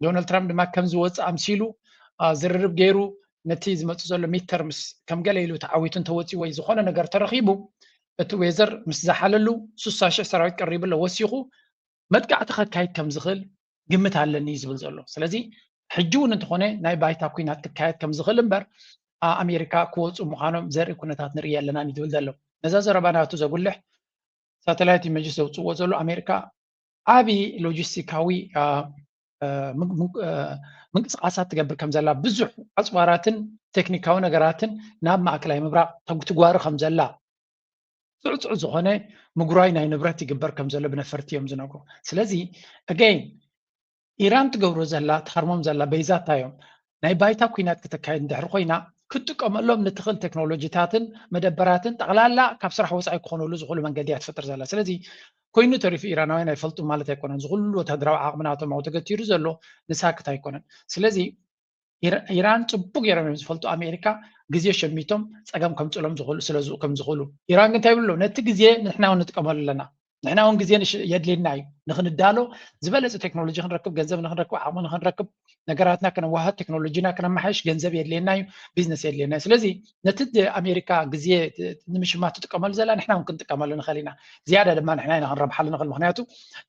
ዶናልድ ትራምፕ ድማ ከም ዝወፅእ ኣምሲሉ ዝርርብ ገይሩ ነቲ ዝመፅእ ዘሎ ሚድተርምስ ከም ገለ ኢሉ ተዓዊቱ እንተወፂኡ ወይ ዝኾነ ነገር ተረኺቡ እቲ ዌዘር ምስ ዝሓለሉ ሱሳ ሽሕ ሰራዊት ቀሪቡ ኣሎ ወሲኹ መጥቃዕቲ ከካይድ ከም ዝኽእል ግምት ኣለኒ እዩ ዝብል ዘሎ። ስለዚ ሕጂ እውን እንተኾነ ናይ ባይታ ኩናት ክካየድ ከም ዝኽእል እምበር ኣሜሪካ ክወፁ ምዃኖም ዘርኢ ኩነታት ንርኢ ኣለናን እዩ ዝብል ዘሎ። ነዛ ዘረባ ናቱ ዘጉልሕ ሳተላይት ኢሜጅ ዘውፅዎ ዘሎ ኣሜሪካ ዓብዪ ሎጂስቲካዊ ምንቅስቃሳት ትገብር ከም ዘላ ብዙሕ ኣፅዋራትን ቴክኒካዊ ነገራትን ናብ ማእከላይ ምብራቕ ተጉትጓሪ ከም ዘላ ፅዕፅዕ ዝኾነ ምጉራይ ናይ ንብረት ይግበር ከም ዘሎ ብነፈርቲ እዮም ዝነግሩ። ስለዚ again ኢራን ትገብሮ ዘላ ትሃርሞም ዘላ በይዛታ እዮም ናይ ባይታ ኩናት ክተካየድ እንድሕር ኮይና ክትጥቀመሎም ንትኽእል ቴክኖሎጂታትን መደበራትን ጠቕላላ ካብ ስራሕ ወፃኢ ክኾነሉ ዝኽእሉ መንገዲ እያ ትፈጥር ዘላ። ስለዚ ኮይኑ ተሪፉ ኢራናውያን ኣይፈልጡ ማለት ኣይኮነን። ዝኩሉ ወታደራዊ ዓቕሚ ናቶም ኣብኡ ተገቲሩ ዘሎ ንሳክት ኣይኮነን። ስለዚ ኢራን ፅቡቅ ገይሮም እዮም ዝፈልጡ ኣሜሪካ ግዜ ሸሚቶም ፀገም ከምፅሎም ዝኽእሉ ስለ ዝኡ ከም ዝኽእሉ። ኢራን ግን እንታይ ይብሉ ኣለዉ? ነቲ ግዜ ንሕና እውን ንጥቀመሉ ኣለና። ንሕና እውን ግዜ የድልየና እዩ ንክንዳሎ ዝበለፀ ቴክኖሎጂ ክንረክብ ገንዘብ ንክንረክብ ዓቕሚ ንክንረክብ ነገራትና ክነዋሃድ ቴክኖሎጂና ክነመሓይሽ ገንዘብ የድልየና እዩ፣ ቢዝነስ የድልየና እዩ። ስለዚ ነቲ ኣሜሪካ ግዜ ንምሽማት ትጥቀመሉ ዘላ ንሕና እውን ክንጥቀመሉ ንኽእል ኢና። ዝያዳ ድማ ንሕና ኢና ክንረብሓሉ ንኽእል። ምክንያቱ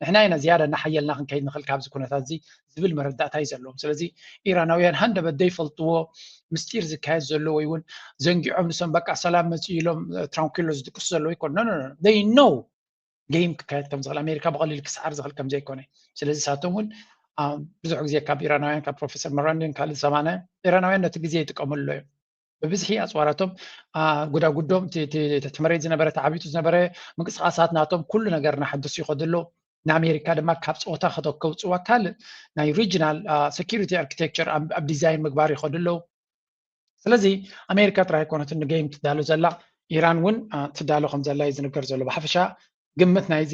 ንሕና ኢና ዝያዳ እናሓየልና ክንከይድ ንኽእል ካብዚ ኩነታት እዚ ዝብል መረዳእታ እዩ ዘለዎም። ስለዚ ኢራናውያን ሃንደበት ዘይፈልጥዎ ምስጢር ዝካየድ ዘሎ ወይ እውን ዘንጊዖም ንሶም በቃ ሰላም መፅኡ ኢሎም ትራንኩሎ ዝድቅሱ ዘለዉ ይኮኑ። No, no, no. They know game ክካየድ ከም ዝኽእል ኣሜሪካ ብቐሊል ክስዓር ዝኽእል ከም ዘይኮነ። ስለዚ ሳቶም እውን ብዙሕ ግዜ ካብ ኢራናውያን ካብ ፕሮፌሰር መራንዲን ካልእ ዝሰማዕናዮ ኢራናውያን ነቲ ግዜ ይጥቀምሉ እዮም። ብብዝሒ ኣፅዋራቶም ጉዳጉዶም እቲ መሬት ዝነበረ ተዓቢጡ ዝነበረ ምንቅስቃሳት ናቶም ኩሉ ነገር እናሓደሱ ይኸዱ ኣለዉ። ንኣሜሪካ ድማ ካብ ፀወታ ከተከውፅዋ ካልእ ናይ ሪጅናል ሴኪሪቲ ኣርኪቴክቸር ኣብ ዲዛይን ምግባር ይኸዱ ኣለዉ። ስለዚ ኣሜሪካ ጥራይ ኣይኮነትን ንጌም ትዳሎ ዘላ፣ ኢራን እውን ትዳሎ ከም ዘላ እዩ ዝንገር ዘሎ። ብሓፈሻ ግምት ናይዚ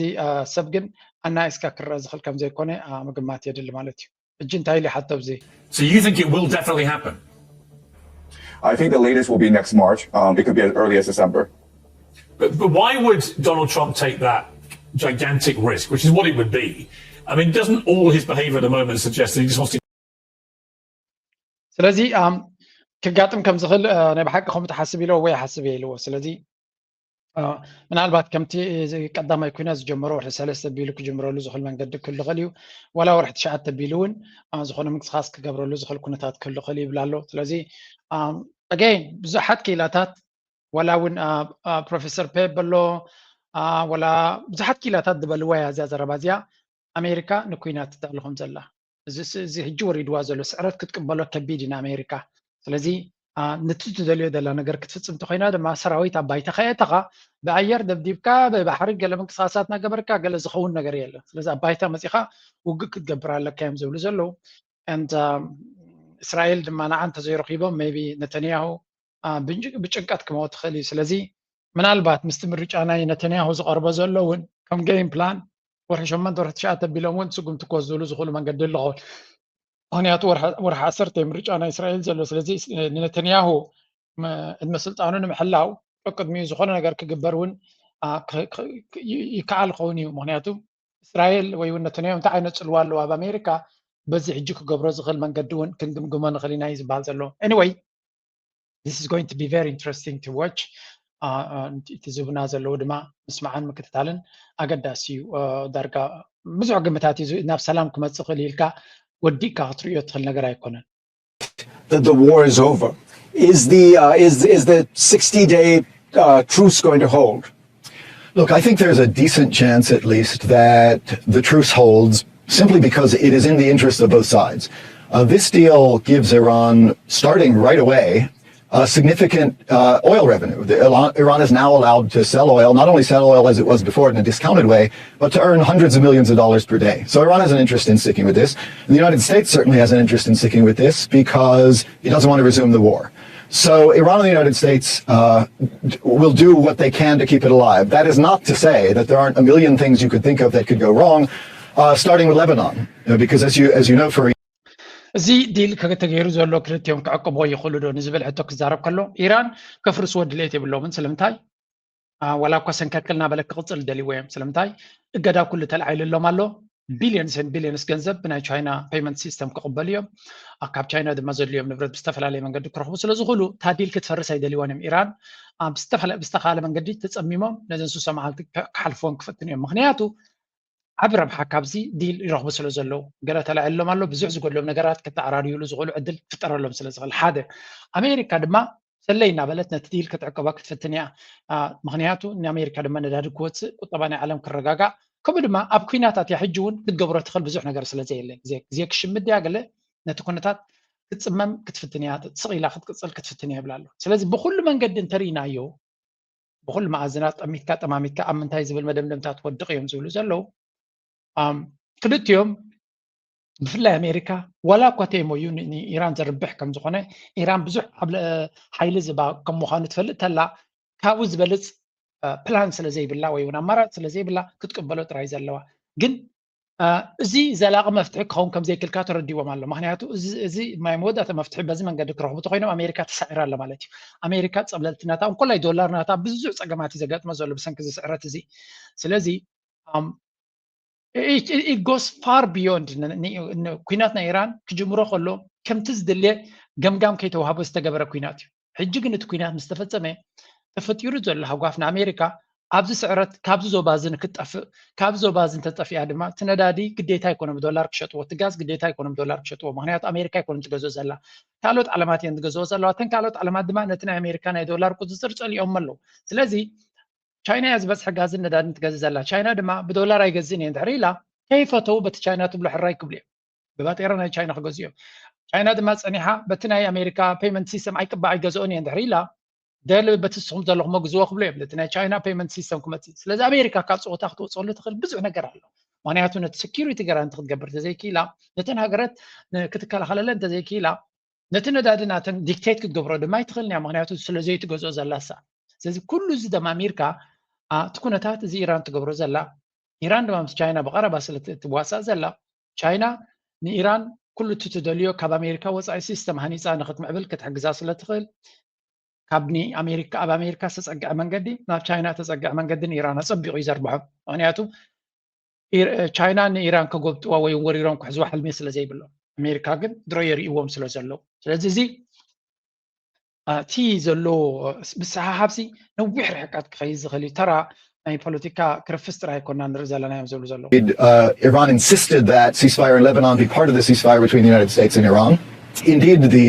ሰብ ግን ኣናኢስካ ክረአ ዝኽእል ከም ዘይኮነ ምግማት የድሊ ማለት እዩ። ሕጂ እንታይ ኢሉ ይሓቶ ኣብዚ? So you think it will definitely happen? I think the latest will be next March. Um, it could be as early as December. But, but why would Donald Trump take that gigantic risk, which is what it would be? I mean, doesn't all his behavior at the moment suggest that he just wants to ስለዚ ክጋጥም ከም ዝኽእል ናይ ብሓቂ ከምኡ ትሓስብ ኢለ ወይ ሓስብ እየ ኢልዎ። ስለዚ ምናልባት ከምቲ ቀዳማይ ኩናት ዝጀመሮ ወርሒ ሰለስተ ቢሉ ክጅምረሉ ዝኽእል መንገዲ ክህሉ ይኽእል እዩ። ዋላ ወርሒ ትሽዓተ ቢሉ እውን ዝኾነ ምንቅስቃስ ክገብረሉ ዝኽእል ኩነታት ክህሉ ይኽእል ይብል ኣሎ። ስለዚ again ብዙሓት ክኢላታት ዋላ እውን ፕሮፌሰር ፔብ ኣሎ ዋላ ብዙሓት ክኢላታት ዝበልዋ እያ እዚኣ ዘረባ እዚኣ ኣሜሪካ ንኩናት ትዳሎ ከም ዘላ እዚ ሕጂ ወሪድዋ ዘሎ ስዕረት ክትቅበሎ ከቢድ እዩ ንኣሜሪካ። ስለዚ ነቲ ትደልዮ ዘላ ነገር ክትፍፅም እንተኮይና ድማ ሰራዊት ኣብ ባይታ ከየእተኻ ብኣየር ደብዲብካ ብባሕሪ ገለ ምንቅስቃሳት እናገበርካ ገለ ዝኸውን ነገር የለን። ስለዚ ኣብ ባይታ መፂኻ ውግእ ክትገብር ኣለካ እዮም ዝብሉ ዘለዉ። እስራኤል ድማ ንዓ እንተዘይረኪቦም maybe ነተንያሁ ብጭንቀት ክመወት ትኽእል እዩ። ስለዚ ምናልባት ምስቲ ምርጫ ናይ ነተንያሁ ዝቐርቦ ዘሎ እውን ከም game plan ወርሒ ሸሞንተ ወርሒ ትሽዓተ ኣቢሎም እውን ስጉምቲ ክወስድሉ ዝኽእሉ መንገዲ ኣሎ። ምክንያቱ ወርሒ ዓሰርተ ምርጫ ናይ እስራኤል ዘሎ። ስለዚ ንነተንያሁ ዕድመ ስልጣኑ ንምሕላው ቅድሚኡ ዝኾነ ነገር ክግበር እውን ይከኣል ክኸውን እዩ። ምክንያቱ እስራኤል ወይ እውን ነተንያሁ እንታይ ዓይነት ፅልዋ ኣለዎ ኣብ ኣሜሪካ በዚ ሕጂ ክገብሮ ዝኽእል መንገዲ እውን ክንግምግሞ ንኽእል ኢና እዩ ዝበሃል ዘሎ። Anyway, this is going to be very interesting to watch። እቲ ዝብና ዘለዉ ድማ ምስማዕን ምክትታልን ኣገዳሲ እዩ። ዳርጋ ብዙሕ ግምታት እዩ ናብ ሰላም ክመፅእ ክእል ኢልካ ወዲእካ ክትርእዮ ትኽእል ነገር ኣይኮነን። The war is over. Is the uh, is is the sixty day uh, truce going to hold? Look, I think there's a decent chance, at least, that the truce holds. simply because it is in the interest of both sides. Uh, this deal gives Iran, starting right away, uh, significant uh, oil revenue. The, Iran, Iran is now allowed to sell oil, not only sell oil as it was before in a discounted way, but to earn hundreds of millions of dollars per day. So Iran has an interest in sticking with this. And the United States certainly has an interest in sticking with this because it doesn't want to resume the war. So Iran and the United States uh, will do what they can to keep it alive. That is not to say that there aren't a million things you could think of that could go wrong, uh, starting with Lebanon. You know, because as you, as you know, for እዚ ዲል ከተገይሩ ዘሎ ክልቲኦም ክዕቅብዎ ይኽእሉ ዶ ንዝብል ሕቶ ክዛረብ ከሎ፣ ኢራን ከፍርስዎ ድሌት የብሎምን። ስለምንታይ? ዋላ እኳ ሰንከልከል እናበለ ክቕፅል ደልዎ እዮም። ስለምንታይ? እገዳ ኩሉ ተላዒልሎም ኣሎ። ቢልዮንስ ን ቢልዮንስ ገንዘብ ብናይ ቻይና ፔመንት ሲስተም ክቕበሉ እዮም። ካብ ቻይና ድማ ዘድልዮም ንብረት ብዝተፈላለየ መንገዲ ክረኽቡ ስለዝኽእሉ፣ እታ ዲል ክትፈርስ ኣይደልይዋን እዮም። ኢራን ብዝተኻለ መንገዲ ተፀሚሞም ነዘን ሱሳ መዓልቲ ክሓልፍዎን ክፈትኑ እዮም። ምክንያቱ ዓቢ ረብሓ ካብዚ ዲል ይረኽቡ ስለ ዘለዉ፣ ገለ ተላዒሎም ኣሎ። ብዙሕ ዝጎድሎም ነገራት ክተዓራርዩሉ ዝኽእሉ ዕድል ክፍጠረሎም ስለ ዝኽእል፣ ሓደ። ኣሜሪካ ድማ ሰለይ እናበለት ነቲ ዲል ክትዕቅባ ክትፍትን እያ። ምክንያቱ ንኣሜሪካ ድማ ነዳዲ ክወፅእ፣ ቁጠባ ናይ ዓለም ክረጋጋእ፣ ከምኡ ድማ ኣብ ኩናታት እያ ሕጂ እውን ክትገብሮ ትኽእል ብዙሕ ነገር ስለ ዘየለ፣ ግዜ ክሽምድ እያ። ገለ ነቲ ኩነታት ክትፅመም ክትፍትን እያ፣ ስቕ ኢላ ክትቅፅል ክትፍትን እያ ይብላ ኣሎ። ስለዚ ብኩሉ መንገዲ እንተርኢናዮ፣ ብኩሉ መኣዝናት ጠሚትካ ጠማሚትካ ኣብ ምንታይ ዝብል መደምደምታ ትወድቕ እዮም ዝብሉ ዘለዉ። ክልቲኦም ብፍላይ ኣሜሪካ ዋላ እኳ ተይሞዩ ንኢራን ዘርብሕ ከም ዝኾነ፣ ኢራን ብዙሕ ኣብ ሓይሊ ዝባ ከም ምዃኑ ትፈልጥ ተላ፣ ካብኡ ዝበልፅ ፕላን ስለ ዘይብላ ወይ እውን ኣማራጭ ስለ ዘይብላ ክትቅበሎ ጥራይ ዘለዋ። ግን እዚ ዘላቂ መፍትሒ ክኸውን ከም ዘይክልካ ተረዲዎም ኣሎ። ምክንያቱ እዚ ማይ መወዳእታ መፍትሒ በዚ መንገዲ ክረኽቡ ተኮይኖም ኣሜሪካ ተሳዒራ ኣለ ማለት እዩ። ኣሜሪካ ፀብለልትነታ እንኮላይ ዶላርነታ ብዙሕ ፀገማት እዩ ዘጋጥመ ዘሎ ብሰንኪ እዚ ስዕረት እዚ። ስለዚ ጎስ ፋር ቢዮንድ ኩናት ናይ ኢራን ክጅምሮ ከሎ ከምቲ ዝድልየ ገምጋም ከይተዋህቦ ዝተገበረ ኩናት እዩ። ሕጂ ግን እቲ ኩናት ምስ ተፈጸመ ተፈጢሩ ዘሎ ሃጓፍ ንኣሜሪካ ኣብዚ ስዕረት ካብዚ ዞባ እዚ ንክትጠፍእ፣ ካብዚ ዞባ እዚ እንተጠፊኣ ድማ እቲ ነዳዲ ግዴታ ኣይኮነ ብዶላር ክሸጥዎ፣ እቲ ጋዝ ግዴታ ኣይኮነ ብዶላር ክሸጥዎ። ምክንያቱ ኣሜሪካ ኣይኮነ ትገዝኦ ዘላ፣ ካልኦት ዓለማት እየን ዝገዝኦ ዘለዋ። እተን ካልኦት ዓለማት ድማ ነቲ ናይ ኣሜሪካ ናይ ዶላር ቁፅፅር ፀሊኦም ኣለዉ። ስለዚ ቻይና እያ ዝበዝሐ ጋዝን ነዳድን ትገዝእ ዘላ። ቻይና ድማ ብዶላር ኣይገዝእን እየ እንድሕር ኢላ ከይፈተው በቲ ቻይና ትብሎ ሕራይ ክብሉ እዮም። ብባጤራ ናይ ቻይና ክገዝኡ እዮም። ቻይና ድማ ፀኒሓ በቲ ናይ ኣሜሪካ ፔመንት ሲስተም ኣይቅባዕ ኣይገዝኦን እየ እንድሕር ኢላ ደል በቲ ንስኹም ዘለኹም መግዝዎ ክብሉ እዮም። ነቲ ናይ ቻይና ፔመንት ሲስተም ክመፅእ። ስለዚ ኣሜሪካ ካብ ፀወታ ክትወፅሉ ትኽእል ብዙሕ ነገር ኣሎ። ምክንያቱ ነቲ ሴኪሪቲ ጋራንቲ ክትገብር ተዘይክኢላ፣ ነተን ሃገራት ክትከላኸለለን ተዘይክኢላ፣ ነቲ ነዳዲ ናተን ዲክቴት ክትገብሮ ድማ ኣይትኽእልን እያ። ምክንያቱ ስለ ዘይትገዝኦ ዘላ እሳ። ስለዚ ኩሉ እዚ ደማሚርካ እቲ ኩነታት እዚ ኢራን ትገብሮ ዘላ፣ ኢራን ድማ ምስ ቻይና ብቐረባ ስለ ትዋሳእ ዘላ፣ ቻይና ንኢራን ኩሉ እቲ ትደልዮ ካብ ኣሜሪካ ወፃኢ ሲስተም ሃኒፃ ንክትምዕብል ክትሕግዛ ስለ ትኽእል፣ ካብ ኣሜሪካ ኣብ ኣሜሪካ ዝተፀግዐ መንገዲ ናብ ቻይና ተፀግዐ መንገዲ ንኢራን ኣፀቢቑ እዩ ዘርብሖ። ምክንያቱ ቻይና ንኢራን ከጎብጥዋ ወይ ወሪሮም ክሕዝዋ ሕልሚ ስለ ዘይብሎም፣ ኣሜሪካ ግን ድሮ የርእዎም ስለ ዘለዉ። ስለዚ እዚ እቲ ዘሎ ምስሓሓብሲ ነዊሕ ርሕቀት ክኸይድ ዝኽእል እዩ። ተራ ናይ ፖለቲካ ክርፍስ ጥራይ ኣይኮና ንርኢ ዘለና እዮም ዝብሉ ዘለዉ። Uh, Iran insisted that ceasefire in Lebanon be part of the ceasefire between the United States and Iran. Indeed, the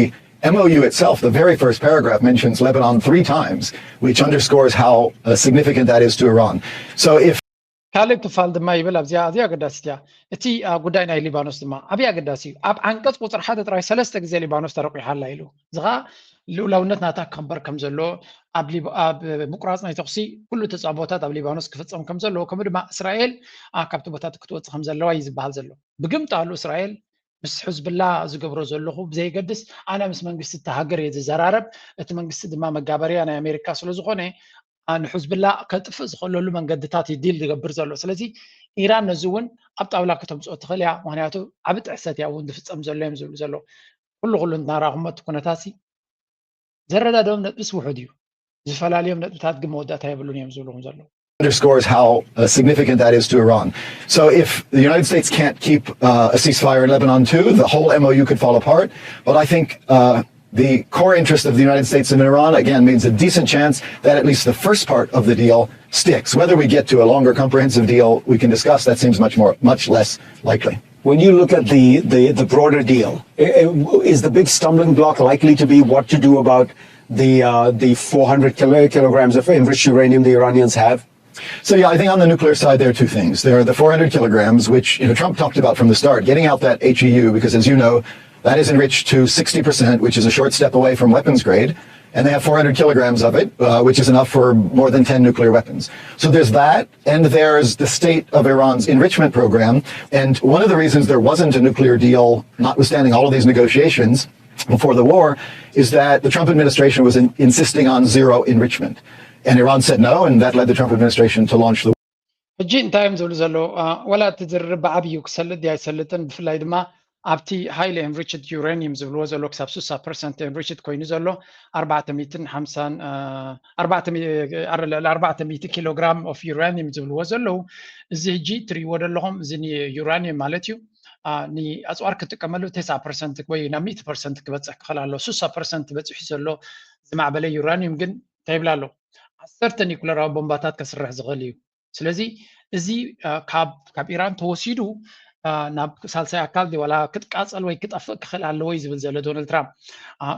M O U itself, the very first paragraph, mentions Lebanon three times, which underscores how uh, significant that is to Iran. So if ካልእ ክፋል ድማ ይብል ኣብዚኣ ኣዝያ ኣገዳሲት እያ። እቲ ጉዳይ ናይ ሊባኖስ ድማ ዓብዪ ኣገዳሲ እዩ። ኣብ ዓንቀፅ ቁፅሪ ሓደ ጥራይ ሰለስተ ግዜ ሊባኖስ ተረቂሓ ኣላ ኢሉ። እዚ ከዓ ልኡላውነት ናታ ክኽበር ከም ዘሎ፣ ኣብ ምቁራፅ ናይ ተኩሲ ኩሉ ተፃቦታት ኣብ ሊባኖስ ክፍፀም ከም ዘለዎ፣ ከምኡ ድማ እስራኤል ካብቲ ቦታ ክትወፅእ ከም ዘለዋ እዩ ዝበሃል ዘሎ። ብግምጣሉ እስራኤል ምስ ሕዝብላ ዝገብሮ ዘለኹ ብዘይገድስ ኣነ ምስ መንግስቲ እቲ ሃገር እየ ዝዘራረብ፣ እቲ መንግስቲ ድማ መጋበርያ ናይ ኣሜሪካ ስለዝኾነ ንሕዝብላ ከጥፍእ ዝኽእለሉ መንገድታት እዩ ዲል ዝገብር ዘሎ። ስለዚ ኢራን ነዚ እውን ኣብ ጣውላ ከተምፅኦ ትኽእል እያ። ምክንያቱ ዓብ ጥሕሰት እያ እውን ዝፍፀም ዘሎ እዮም ዝብሉ ዘለዉ። ኩሉ ኩሉ እናራኹሞ እቲ ኩነታት ዘረዳድኦም ነጥብስ ውሑድ እዩ። ዝፈላለዮም ነጥብታት ግን መወዳእታ የብሉን እዮም ዝብልኹም ዘለዉ። underscores how uh, significant that is to Iran. So if the United States can't keep uh, a ceasefire in Lebanon too, the whole M O U could fall apart. But I think uh, the core interest of the United States in Iran, again, means a decent chance that at least the first part of the deal sticks. Whether we get to a longer comprehensive deal, we can discuss. That seems much more, much less likely. When you look at the, the, the broader deal, is the big stumbling block likely to be what to do about the, uh, the four hundred kilograms of enriched uranium the Iranians have? So yeah, I think on the nuclear side, there are two things. There are the four hundred kilograms, which you know Trump talked about from the start, getting out that H E U, because as you know, that is enriched to sixty percent, which is a short step away from weapons grade. And they have four hundred kilograms of it, uh, which is enough for more than ten nuclear weapons. So there's that, and there's the state of Iran's enrichment program. And one of the reasons there wasn't a nuclear deal, notwithstanding all of these negotiations before the war, is that the Trump administration was in, insisting on zero enrichment. And Iran said no, and that led the Trump administration to launch the ሕጂ እንታይ እዮም ዝብሉ ዘለዉ? ወላ እቲ ዝርርብ ብዓብዩ ክሰልጥ ድዩ ኣይሰልጥን፣ ብፍላይ ድማ ኣብቲ highly enriched uranium ዝብልዎ ዘሎ ክሳብ ስሳ ፐርሰንት enriched ኮይኑ ዘሎ ኣርባዕተ ሚእትን ሓምሳን ኣርባዕተ ሚእቲ ኪሎግራም of uranium ዝብልዎ ዘለዉ፣ እዚ ሕጂ ትርእይዎ ዘለኹም እዚ uranium ማለት እዩ። ንኣፅዋር ክትጥቀመሉ ተስዓ ፐርሰንት ወይ ናብ ሚእቲ ፐርሰንት ክበፅሕ ክኽእል ኣሎ። ስሳ ፐርሰንት በፂሑ ዘሎ ዝማዕበለ uranium ግን እንታይ ይብላ ኣሎ? ዓሰርተ ኒኩለራዊ ቦምባታት ከስርሕ ዝኽእል እዩ። ስለዚ እዚ ካብ ኢራን ተወሲዱ ናብ ሳልሳይ ኣካል ዋላ ክትቃፀል ወይ ክጠፍእ ክኽእል ኣለዎ እዩ ዝብል ዘሎ ዶናልድ ትራምፕ።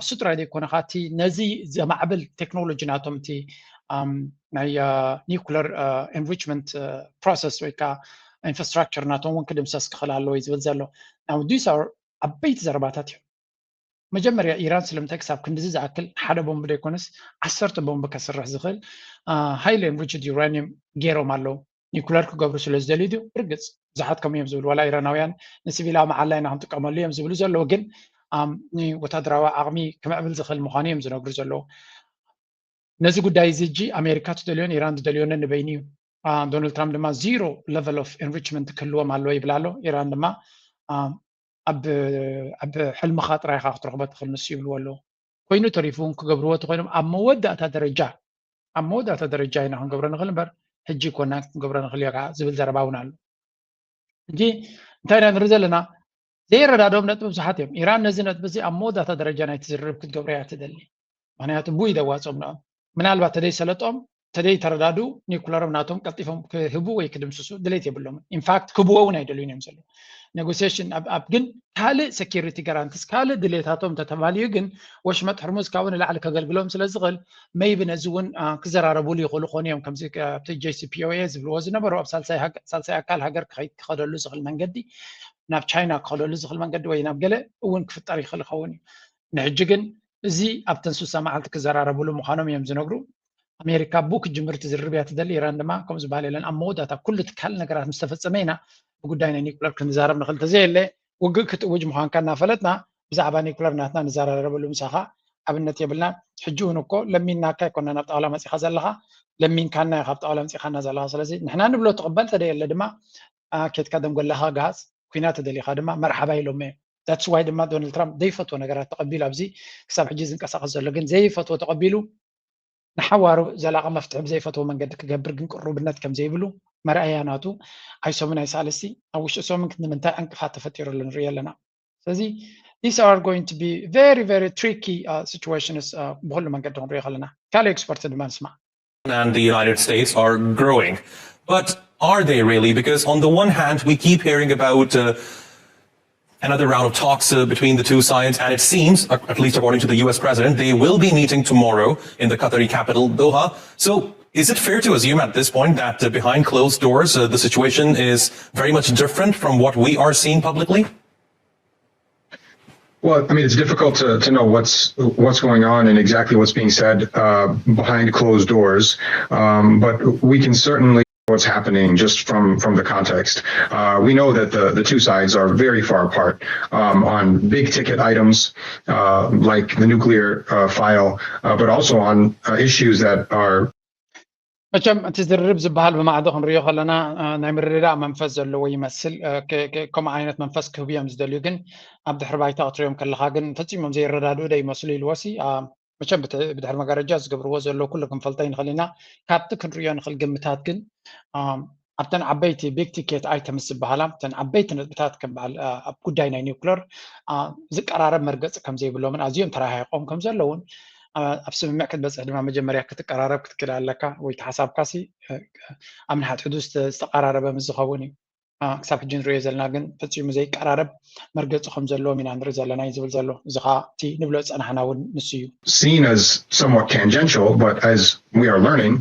እሱ ጥራይ ዘይኮነ፣ ካብቲ ነዚ ዘማዕብል ቴክኖሎጂ ናቶም፣ እቲ ናይ ኒኩለር enrichment process ወይ ከዓ ኢንፍራስትራክቸር ናቶም እውን ክድምሰስ ክኽእል ኣለዎ እዩ ዝብል ዘሎ። Now these are ዓበይቲ ዘረባታት እዮም። መጀመርያ ኢራን ስለምንታይ ክሳብ ክንድዚ ዝኣክል ሓደ ቦምብ ዘይኮነስ ዓሰርተ ቦምብ ከስርሕ ዝኽእል highly enriched uranium ገይሮም ኣለዉ? ኒኩለር ክገብሩ ስለ ዝደልዩ ድዩ? ብርግፅ ብዙሓት ከምኡ እዮም ዝብሉ። ዋላ ኢራናውያን ንሲቪላዊ መዓላ ኢና ክንጥቀመሉ እዮም ዝብሉ ዘለዉ፣ ግን ንወታደራዊ ዓቕሚ ክምዕብል ዝኽእል ምዃኑ እዮም ዝነግሩ ዘለዉ። ነዚ ጉዳይ እዚ ሕጂ ኣሜሪካ ትደልዮን ኢራን ዝደልዮን ንበይኑ እዩ። ዶናልድ ትራምፕ ድማ zero level of enrichment ክህልዎም ኣለዎ ይብል ኣሎ። ኢራን ድማ ኣብ ሕልምኻ ጥራይ ኢኻ ክትረኽቦ ትኽእል ንሱ ይብልዎ ኣለዉ። ኮይኑ ተሪፉ እውን ክገብርዎ ተኾይኖም ኣብ መወዳእታ ደረጃ ኣብ መወዳእታ ደረጃ ኢና ክንገብሮ ንኽእል እምበር ሕጂ ኮና ክንገብሮ ንኽእል እዮ ከዓ ዝብል ዘረባ እውን ኣሎ። ሕጂ እንታይ ኢና ንርኢ ዘለና? ዘይረዳድኦም ነጥቢ ብዙሓት እዮም። ኢራን ነዚ ነጥቢ እዚ ኣብ መወዳእታ ደረጃ ናይቲ ዝርርብ ክትገብሮ እያ ትደሊ። ምክንያቱ ብኡ እዩ ዘዋፅኦም ንኦም። ምናልባት ተደይ ሰለጦም ተደይ ተረዳድኡ ኒኩለሮም ናቶም ቀልጢፎም ክህቡ ወይ ክድምስሱ ድሌት የብሎምን። ኢንፋክት ክህብዎ እውን ኣይደልዩን እዮም ዘለዉ። ኔጎሲሽን ኣብ ግን ካልእ ሴኪሪቲ ጋራንቲስ ካልእ ድሌታቶም እንተተማልዩ ግን ወሽመጥ ሕርሙዝ ካብኡ ንላዕሊ ከገልግሎም ስለ ዝኽእል ሜይቢ ነዚ እውን ክዘራረቡሉ ይኽእሉ ኾኑ እዮም። ከምዚ ኣብቲ JCPOA ዝብልዎ ዝነበሩ ኣብ ሳልሳይ ኣካል ሃገር ክኸደሉ ዝኽእል መንገዲ፣ ናብ ቻይና ክኸደሉ ዝኽእል መንገዲ ወይ ናብ ገለ እውን ክፍጠር ይኽእል ይኸውን እዩ። ንሕጂ ግን እዚ ኣብተን ስሳ መዓልቲ ክዘራረብሉ ምዃኖም እዮም ዝነግሩ። ኣሜሪካ ብኡ ክጅምር ትዝርብ እያ ትደሊ። ኢራን ድማ ከምኡ ዝበሃል የለን። ኣብ መወዳእታ ኩሉ ትካል ነገራት ምስ ተፈጸመ ኢና ብጉዳይ ናይ ኒኩለር ክንዛረብ ንኽእል። ተዘየለ ውግእ ክትእውጅ ምዃንካ እናፈለጥና ብዛዕባ ኒኩለር ናትና ንዘራረበሉ ምሳኻ ኣብነት የብልና። ሕጂ እውን እኮ ለሚንናካ ኣይኮና ናብ ጣውላ መፂኻ ዘለኻ፣ ለሚንካና ኢኻ ኣብ ጣውላ መፂኻና ዘለኻ። ስለዚ ንሕና ንብሎ ትቕበል፣ ተደየለ ድማ ኬትካ ደንጎላኻ ግሃፅ፣ ኩናት ተደሊኻ ድማ መርሓባ ኢሎም እዮም። That's why ድማ ዶናልድ ትራምፕ ዘይፈትዎ ነገራት ተቐቢሉ ኣብዚ ክሳብ ሕጂ ዝንቀሳቐስ ዘሎ ግን ዘይፈትዎ ተቐቢሉ ንሓዋሩ ዘላቒ መፍትሒ ብዘይፈትዎ መንገዲ ክገብር ግን ቅሩብነት ከም ዘይብሉ መርኣያ ናቱ ኣይሶምን ኣይሳልስቲ ኣብ ውሽጢ ሶምን ክንዲ ምንታይ ዕንቅፋት ተፈጢሩ ኣሎ ንርኢ ኣለና። ስለዚ these are going to be very very tricky situations ብኩሉ መንገዲ ክንሪኦ ከለና ካልእ ኤክስፐርት ድማ ንስማዕ። and the United States are growing. But are they really? Because on the one hand, we keep hearing about uh, another round of talks uh, between the two sides, and it seems, at least according to the U S president, they will be meeting tomorrow in the Qatari capital, Doha. So is it fair to assume at this point that uh, behind closed doors, uh, the situation is very much different from what we are seeing publicly? Well, I mean, it's difficult to, to know what's what's going on and exactly what's being said uh, behind closed doors, um, but we can certainly what's happening just from from the context. Uh, we know that the the two sides are very far apart um, on big ticket items uh, like the nuclear uh, file, uh, but also on uh, issues that are መቸም እቲ ዝርርብ ዝበሃል ብማዕዶ ክንሪኦ ከለና ናይ ምርድዳእ መንፈስ ዘለዎ ይመስል። ከምኡ ዓይነት መንፈስ ክህቡ እዮም ዝደልዩ፣ ግን ኣብ ድሕሪ ባይታ ክትሪኦም ከለካ ግን ፈፂሞም ዘይረዳድኡ ዶ ይመስሉ ኢልዎሲ። መቸም ብድሕሪ መጋረጃ ዝገብርዎ ዘለዉ ኩሉ ክንፈልጦ ይንኽእል ኢና። ካብቲ ክንሪኦ ንኽእል ግምታት ግን ኣብተን ዓበይቲ ቢግ ቲኬት ኣይተምስ ዝበሃላ እተን ዓበይቲ ነጥብታት ከም በዓል ኣብ ጉዳይ ናይ ኒውክለር ዝቀራረብ መርገፂ ከም ዘይብሎምን ኣዝዮም ተረሃሒቖም ከም ዘለውን ኣብ ስምምዕ ክትበፅሕ ድማ መጀመርያ ክትቀራረብ ክትክእል ኣለካ ወይ ተሓሳብካ ሲ ኣብ ንሓድሕዱ ዝተቀራረበ ምስ ዝኸውን እዩ። ክሳብ ሕጂ ንሪኦ ዘለና ግን ፈፂሙ ዘይቀራረብ መርገፂ ከም ዘለዎም ኢና ንርኢ ዘለና እዩ ዝብል ዘሎ። እዚ ከዓ እቲ ንብሎ ዝፀናሕና እውን ንሱ እዩ። Seen as somewhat tangential, but as we are learning,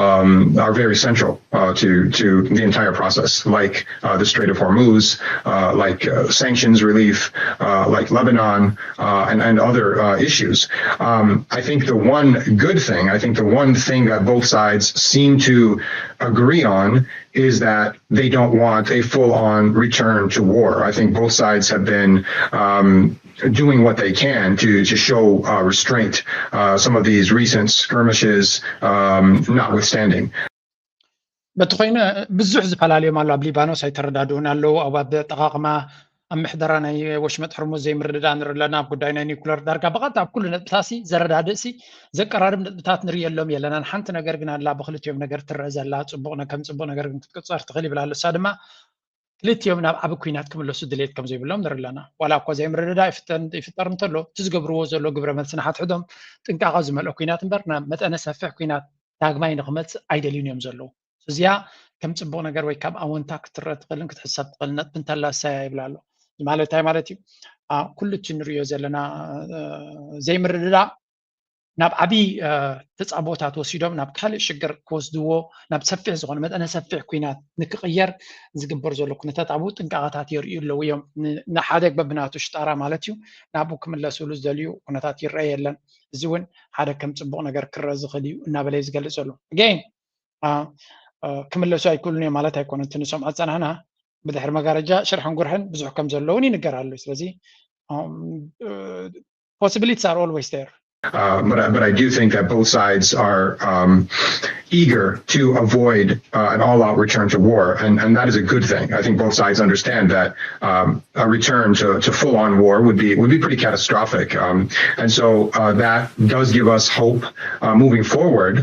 um, are very central uh, to to the entire process, like uh, the Strait of Hormuz, uh, like uh, sanctions relief, uh, like Lebanon, uh, and and other uh, issues. Um, I think the one good thing, I think the one thing that both sides seem to agree on is that they don't want a full-on return to war. I think both sides have been um, doing what they can to to show uh, restraint. Uh, some of these recent skirmishes, um, notwithstanding. በቲ ኮይኑ ብዙሕ ዝፈላለዮም ኣሎ። ኣብ ሊባኖስ ኣይተረዳድኡን ኣለዉ። ኣብ ኣጠቃቅማ ኣብ ምሕደራ ናይ ወሽመጥ ሕርሙዝ ዘይምርድዳእ ንርኢ ኣለና። ኣብ ጉዳይ ናይ ኒኩለር ዳርጋ ብቐጥታ ኣብ ኩሉ ነጥብታሲ ዘረዳድእሲ ዘቀራርብ ነጥብታት ንርኢ የሎም የለናን። ሓንቲ ነገር ግን ኣላ ብክልቲኦም ነገር ትረአ ዘላ ጽቡቅ ነ- ከም ጽቡቅ ነገር ግን ክትቆጸር ትኽእል ይብል ኣሎ። እሳ ድማ ክልቲኦም ናብ ዓቢ ኩናት ክምለሱ ድሌት ከም ዘይብሎም ንርኢ ኣለና። ዋላ እኳ ዘይምርድዳእ ይፍጠር እንተሎ እቲ ዝገብርዎ ዘሎ ግብረ መልሲ ንሓድሕዶም ጥንቃቐ ዝመልኦ ኩናት እምበር ናብ መጠነ ሰፊሕ ኩናት ዳግማይ ንክመፅእ ኣይደልዩን እዮም ዘለዉ። እዚኣ ከም ፅቡቅ ነገር ወይ ካብ ኣወንታ ክትረአ ትኽእልን ክትሕሰብ ትኽእል ነጥቢ እንተላ እሳያ ይብል ኣሎ። እዚ ማለት እንታይ ማለት እዩ? ኩሉ እቲ ንሪኦ ዘለና ዘይምርድዳእ ናብ ዓብዪ ተፃቦታት ወሲዶም ናብ ካልእ ሽግር ክወስድዎ ናብ ሰፊሕ ዝኾነ መጠነ ሰፊሕ ኩናት ንክቕየር ዝግበር ዘሎ ኩነታት ኣብኡ ጥንቃቐታት የርእዩ ኣለዉ እዮም። ንሓደ በብናቱ ሽጣራ ማለት እዩ ናብኡ ክምለስሉ ዝደልዩ ኩነታት ይረአ የለን። እዚ እውን ሓደ ከም ፅቡቕ ነገር ክረአ ዝኽእል እዩ እናበለ እዩ ዝገልፅ ዘሎ። Again ክምለሱ ኣይክእሉን እዮም ማለት ኣይኮነን። እቲ ንሰምዖ ዝፀናሕና ብድሕሪ መጋረጃ ሽርሕን ጉርሕን ብዙሕ ከም ዘለውን ይንገር ኣሎ። ስለዚ possibilities are always there. Uh, but, but I do think that both sides are um, eager to avoid uh, an all-out return to war, and, and that is a good thing. I think both sides understand that um, a return to, to full-on war would be would be pretty catastrophic, um, and so uh, that does give us hope uh, moving forward.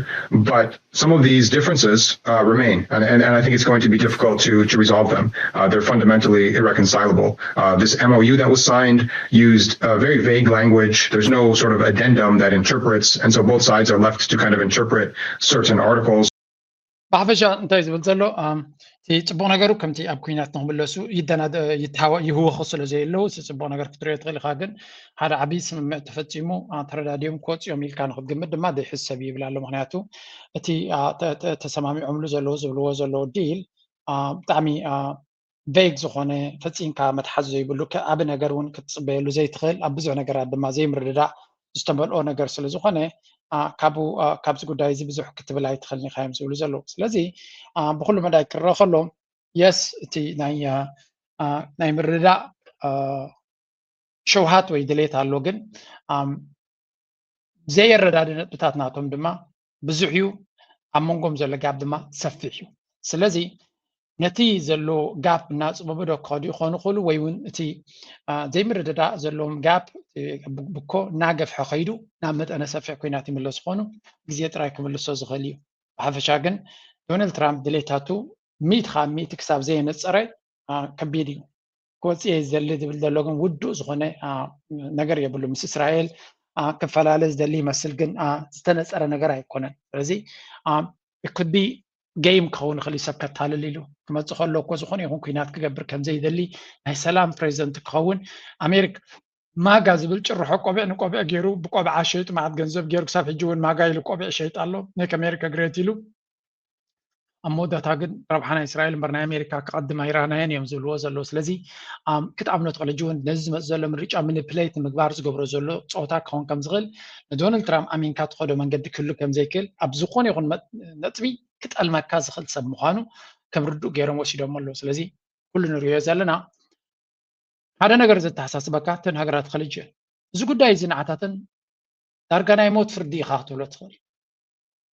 But some of these differences uh, remain, and, and, and, I think it's going to be difficult to, to resolve them. Uh, they're fundamentally irreconcilable. Uh, this M O U that was signed used a very vague language. There's no sort of addendum that interprets, and so both sides are left to kind of interpret certain articles. ብሓፈሻ እንታይ ዝብል ዘሎ እቲ ፅቡቕ ነገሩ ከምቲ ኣብ ኩናት ንክምለሱ ይደናደ ይህወኹ ስለ ዘየለዉ እቲ ፅቡቕ ነገር ክትሪኦ ትኽእል ኢኻ። ግን ሓደ ዓብዪ ስምምዕ ተፈፂሙ ተረዳዲኦም ክወፅኦም ኢልካ ንክትግምት ድማ ዘይሕሰብ ይብል ኣሎ። ምክንያቱ እቲ ተሰማሚዖምሉ ዘለዉ ዝብልዎ ዘለዉ ዲል ብጣዕሚ vague ዝኾነ ፈፂምካ መትሓዚ ዘይብሉ ዓቢ ነገር እውን ክትፅበየሉ ዘይትኽእል ኣብ ብዙሕ ነገራት ድማ ዘይምርድዳእ ዝተመልኦ ነገር ስለ ዝኾነ ካብዚ ጉዳይ እዚ ብዙሕ ክትብል ኣይትኽእልን ኢኻ እዮም ዝብሉ ዘለዉ። ስለዚ ብኩሉ መዳይ ክረአ ከሎ የስ እቲ ናይ ምርድዳእ ሸውሃት ወይ ድሌት ኣሎ፣ ግን ዘየረዳድእ ነጥብታት ናቶም ድማ ብዙሕ እዩ። ኣብ መንጎም ዘሎ ጋፕ ድማ ሰፊሕ እዩ። ስለዚ ነቲ ዘሎ ጋፕ እናፅበቡ ዶ ክኸዱ ይኾኑ ይኽእሉ ወይ እውን እቲ ዘይምርድዳእ ዘለዎም ጋፕ ብኮ እናገፍሐ ከይዱ ናብ መጠነ ሰፊሕ ኩናት ይምለሱ ይኾኑ። ግዜ ጥራይ ክምልሶ ዝኽእል እዩ። ብሓፈሻ ግን ዶናልድ ትራምፕ ድሌታቱ ሚእቲ ካብ ሚእቲ ክሳብ ዘየነፀረ ከቢድ እዩ። ክወፅእ እየ ዝደሊ ዝብል ዘሎ ግን ውዱእ ዝኾነ ነገር የብሉ። ምስ እስራኤል ክፈላለ ዝደሊ ይመስል፣ ግን ዝተነፀረ ነገር ኣይኮነን። ስለዚ could be game ክኸውን ይኽእል እዩ። ሰብ ከታልል ኢሉ ክመፅእ ከሎ እኮ ዝኾነ ይኹን ኩናት ክገብር ከምዘይደሊ ናይ ሰላም ፕሬዚደንት ክኸውን ኣሜሪካ ማጋ ዝብል ጭርሖ ቆቢዕ ንቆቢዕ ገይሩ ብቆብዓ ሸይጡ መዓት ገንዘብ ገይሩ ክሳብ ሕጂ እውን ማጋ ኢሉ ቆቢዕ ሸይጥ ኣሎ። make America great ኢሉ ኣብ መወዳእታ ግን ረብሓ ናይ እስራኤል እምበር ናይ ኣሜሪካ ክቐድም ኣይረኣናዮን እዮም ዝብልዎ ዘለዉ። ስለዚ ክትኣምኖ ትኽእል ሕጂ እውን ነዚ ዝመፅእ ዘሎ ምርጫ ምኒፕሌት ንምግባር ዝገብሮ ዘሎ ፀወታ ክኸውን ከም ዝኽእል ንዶናልድ ትራምፕ ኣሚንካ ትኸዶ መንገዲ ክህሉ ከም ዘይክእል ኣብ ዝኾነ ይኹን ነጥቢ ክጠልመካ ዝኽእል ሰብ ምዃኑ ከም ርዱእ ገይሮም ወሲዶሞ ኣለዉ። ስለዚ ኩሉ ንሪኦ ዘለና ሓደ ነገር ዘተሓሳስበካ እተን ሃገራት ኸሊጅ እየን። እዚ ጉዳይ እዚ ንዓታተን ዳርጋ ናይ ሞት ፍርዲ ኢኻ ክትብሎ ትኽእል።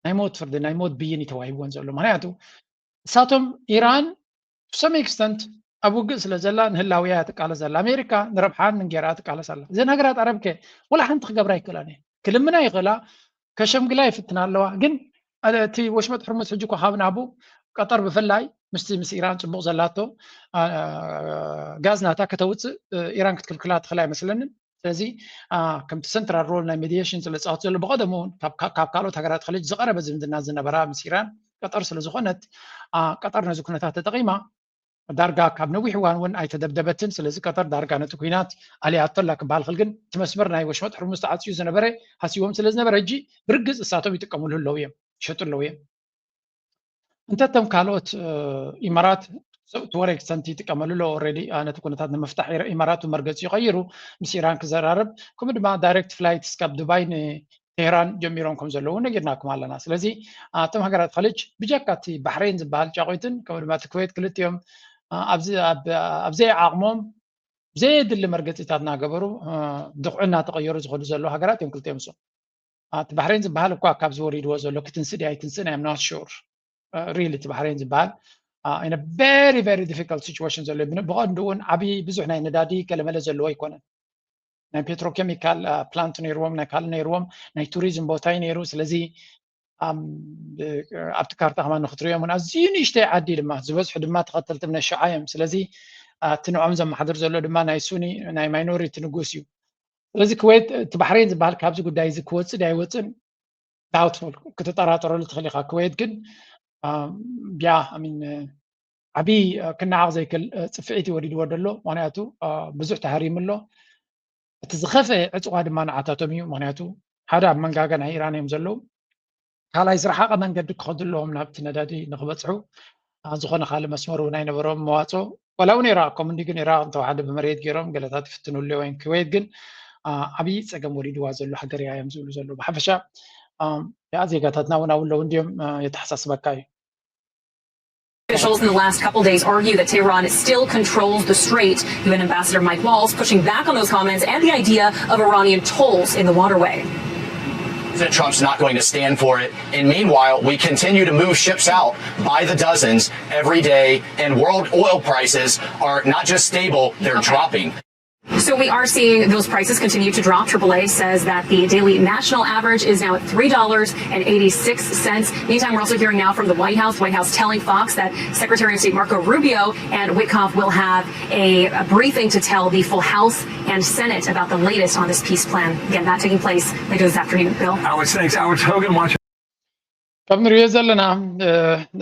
ናይ ሞት ፍርዲ ናይ ሞት ብይን እዩ ተዋሂብወን ዘሎ። ምክንያቱ እሳቶም ኢራን to some extent ኣብ ውግእ ስለ ዘላ ንህላውያ እያ ትቃለስ ዘላ። ኣሜሪካ ንረብሓን ንጌራ ትቃለስ ኣላ። እዘን ሃገራት ዓረብ ከ ወላ ሓንቲ ክገብራ ኣይክእላን እየን። ክልምና ይኽእላ፣ ከሸምግላ ይፍትና ኣለዋ። ግን እቲ ወሽመጥ ሕርሙዝ ሕጂ እኮ ካብ ናቡ ቀጠር ብፍላይ ምስቲ ምስ ኢራን ፅቡቕ ዘላቶ ጋዝ ናታ ከተውፅእ ኢራን ክትክልክላ ትኽእል ኣይመስለንን። ስለዚ ከምቲ ሰንትራል ሮል ናይ ሜዲሽን ስለዝፃወት ዘሎ ብቐደሙ እውን ካብ ካልኦት ሃገራት ኸሊጅ ዝቐረበ ዝምድና ዝነበራ ምስ ኢራን ቀጠር ስለዝኾነት ቀጠር ነዚ ኩነታት ተጠቒማ ዳርጋ ካብ ነዊሕ እዋን እውን ኣይተደብደበትን። ስለዚ ቀጠር ዳርጋ ነቲ ኩናት ኣልያቶ ኣላ ክበሃል ክል፣ ግን እቲ መስመር ናይ ወሽመጥ ሕርሙዝ ተዓፅዩ ዝነበረ ሃስይዎም ስለ ዝነበረ፣ ሕጂ ብርግፅ እሳቶም ይጥቀምሉ ኣለዉ እዮም፣ ይሸጡ ኣለዉ እዮም። እንተ እቶም ካልኦት ኢማራት፣ to what extent ይጥቀመሉ ኣሎ? Already ነቲ ኩነታት ንምፍታሕ ኢማራት መርገፂ ይቐይሩ፣ ምስ ኢራን ክዘራረብ፣ ከምኡ ድማ ዳይሬክት ፍላይትስ ካብ ዱባይ ንቴህራን ጀሚሮም ከም ዘለዉ ነጊርናኩም ኣለና። ስለዚ እቶም ሃገራት ኸሊጅ ብጀካ እቲ ባሕሬን ዝበሃል ጫቑትን ከምኡ ድማ እቲ ኩዌት ክልቲኦም ኣብ ዘይዓቕሞም ብዘየድሊ መርገፂታት እናገበሩ ድኹዒ እናተቐየሩ ዝኸዱ ዘለዉ ሃገራት እዮም ክልቲኦም። እሱ እቲ ባሕሬን ዝበሃል እኳ ካብዚ ወሪድዎ ዘሎ ክትንስእ ድዩ ኣይትንስእን፣ I'm not sure really። እቲ ባሕሬን ዝበሃል in a very very difficult situation ዘሎ፣ ብቐንዱ እውን ዓብዪ ብዙሕ ናይ ነዳዲ ገለመለ ዘለዎ ኣይኮነን። ናይ ፔትሮኬሚካል ፕላንት ነይርዎም፣ ናይ ካልእ ነይርዎም፣ ናይ ቱሪዝም ቦታ እዩ ነይሩ። ስለዚ ኣብቲ ካርታ ከማን ንክትሪኦም እውን ኣዝዩ ንእሽተይ ዓዲ ድማ ዝበዝሑ ድማ ተኸተልቲ እምነት ሽዓ እዮም። ስለዚ እቲ ንዕኦም ዘመሓድር ዘሎ ድማ ናይ ሱኒ ናይ ማይኖሪቲ ንጉስ እዩ። ስለዚ ክዌት እቲ ባሕሬን ዝበሃል ካብዚ ጉዳይ እዚ ክወፅእ ድዩ ኣይወፅእን doubtful፣ ክትጠራጠረሉ ትኽእል ኢኻ። ክዌት ግን ያ ሚን ዓብዪ ክነዓቕ ዘይክእል ፅፍዒት ይወሪድዎ ደሎ። ምክንያቱ ብዙሕ ተሃሪሙ ኣሎ። እቲ ዝኸፍአ ዕፅዋ ድማ ንዓታቶም እዩ። ምክንያቱ ሓደ ኣብ መንጋጋ ናይ ኢራን እዮም ዘለዉ፣ ካልኣይ ዝረሓቐ መንገዲ ክኸዱ ኣለዎም ናብቲ ነዳዲ ንክበፅሑ። ዝኾነ ካልእ መስመር እውን ኣይነበሮም መዋፅኦ። ዋላ እውን ኢራቅ ከምኡ እንዲ ግን ኢራቅ እንተወሓደ ብመሬት ገይሮም ገለታት ይፍትኑ ኣለዉ እዮም። ክዌት ግን ዓብዪ ፀገም ወሪድዋ ዘሎ ሃገር እያ እዮም ዝብሉ ዘለዉ። ብሓፈሻ ያ ዜጋታትና እውን ኣብኡ ኣለዉ እንዲዮም የተሓሳስበካ እዩ። Officials in the last couple days argue that Tehran still controls the strait. U N Ambassador Mike Waltz pushing back on those comments and the idea of Iranian tolls in the waterway. President Trump's not going to stand for it. And meanwhile, we continue to move ships out by the dozens every day, and world oil prices are not just stable, they're dropping. So we are seeing those prices continue to drop. Triple A says that the daily national average is now at three dollars and eighty-six cents. Meantime, we're also hearing now from the White House. White House telling Fox that Secretary of State Marco Rubio and Witkoff will have a, a briefing to tell the full House and Senate about the latest on this peace plan. Again, that taking place later this afternoon. Bill? Alex, thanks. Alex Hogan, Washington. ከም ንሪኦ ዘለና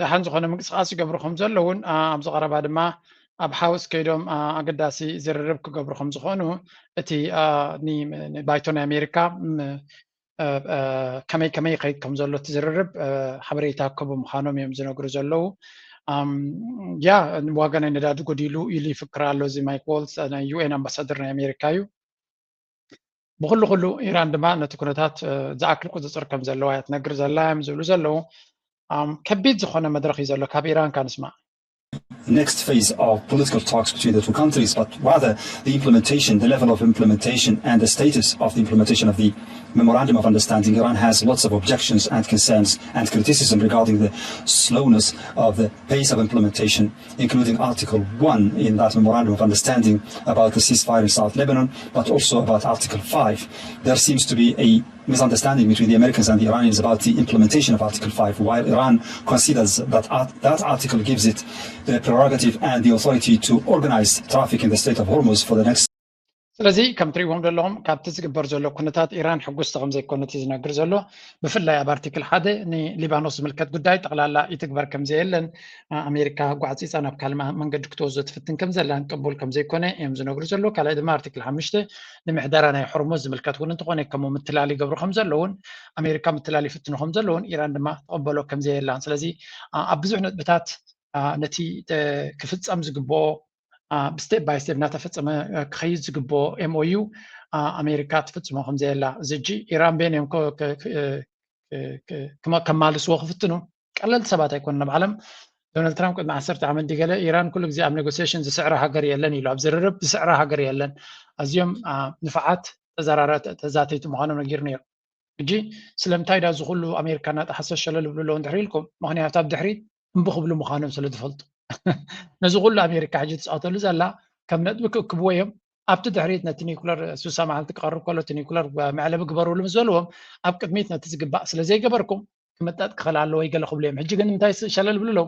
ደሓን ዝኾነ ምንቅስቃስ ይገብሩ ከም ዘለውን ኣብዚ ቀረባ ድማ ኣብ ሓውስ ከይዶም ኣገዳሲ ዝርርብ ክገብሩ ከም ዝኾኑ እቲ ባይቶ ናይ ኣሜሪካ ከመይ ከመይ ይኸይድ ከም ዘሎ እቲ ዝርርብ ሓበሬታ ክህቡ ምዃኖም እዮም ዝነግሩ ዘለዉ። ያ ዋጋ ናይ ነዳዲ ጎዲሉ ኢሉ ይፍክር ኣሎ እዚ ማይክ ዋልትዝ ናይ ዩ ኤን ኣምባሳደር ናይ ኣሜሪካ እዩ። ብኹሉ ኩሉ ኢራን ድማ ነቲ ኩነታት ዝኣክል ቁፅፅር ከም ዘለዋ እያ ትነግር ዘላ እዮም ዝብሉ ዘለዉ። ከቢድ ዝኾነ መድረኽ እዩ ዘሎ። ካብ ኢራን ካንስማዕ። The next phase of political talks between the two countries, but rather the implementation, the level of implementation and the status of the implementation of the memorandum of understanding. Iran has lots of objections and concerns and criticism regarding the slowness of the pace of implementation, including Article one in that memorandum of understanding about the ceasefire in South Lebanon, but also about Article five. There seems to be a misunderstanding between the Americans and the Iranians about the implementation of Article five, while Iran considers that art- that article gives it the prerogative and the authority to organize traffic in the Strait of Hormuz for the next ስለዚ ከም ትሪእዎም ዘለኹም ካብቲ ዝግበር ዘሎ ኩነታት ኢራን ሕጉስቲ ከም ዘይኮነት እዩ ዝነግር ዘሎ። ብፍላይ ኣብ ኣርቲክል ሓደ ንሊባኖስ ዝምልከት ጉዳይ ጠቕላላ ይትግበር ከም ዘየለን ኣሜሪካ ጓዕፂፃ ናብ ካልእ መንገዲ ክትወስዶ ትፍትን ከም ዘላን ቅቡል ከም ዘይኮነ እዮም ዝነግሩ ዘሎ። ካልኣይ ድማ ኣርቲክል ሓሙሽተ ንምሕደራ ናይ ሆርሙዝ ዝምልከት እውን እንተኾነ ከምኡ ምትላል ይገብሩ ከም ዘለውን ኣሜሪካ ምትላል ይፍትኑ ከም ዘለውን ኢራን ድማ ትቕበሎ ከም ዘየላን ስለዚ ኣብ ብዙሕ ነጥብታት ነቲ ክፍፀም ዝግብኦ ብስቴፕ ባይ ስቴፕ እናተፈፀመ ክኸይድ ዝግብኦ ኤምኦዩ ኣሜሪካ ትፍፅሞ ከም ዘየላ እዚ ሕጂ ኢራን ቤን እዮም ከማልስዎ ክፍትኑ ቀለልቲ ሰባት ኣይኮኑን ኣብ ዓለም። ዶናልድ ትራምፕ ቅድሚ ዓሰርተ ዓመት ድገለ ኢራን ኩሉ ግዜ ኣብ ኔጎሲሽን ዝስዕራ ሃገር የለን ኢሉ ኣብ ዝርርብ ዝስዕራ ሃገር የለን። ኣዝዮም ንፉዓት ተዘራረ ተዛተይቲ ምዃኖም ነጊሩ ነይሩ። ሕጂ ስለምንታይ ዳ እዚ ኩሉ ኣሜሪካ እናጠሓሰ ሸለል ይብሉ ኣለዉ እንድሕር ኢልኩም ምኽንያቱ ኣብ ድሕሪት እምቢ ክብሉ ምዃኖም ስለ ዝፈልጡ ነዚ ኩሉ ኣሜሪካ ሕጂ ትፃወተሉ ዘላ ከም ነጥቢ ክእክብዎ እዮም። ኣብቲ ድሕሪት ነቲ ኒኩለር ሱሳ መዓልቲ ክቐርብ ከሎ እቲ ኒኩለር መዕለቢ ግበሩሉ ምስ በልዎም ኣብ ቅድሚት ነቲ ዝግባእ ስለ ዘይገበርኩም ክምጠጥ ክኽእል ኣለዎ ይገለ ክብሉ እዮም። ሕጂ ግን እንታይ ሸለል ይብሉ ኣለዉ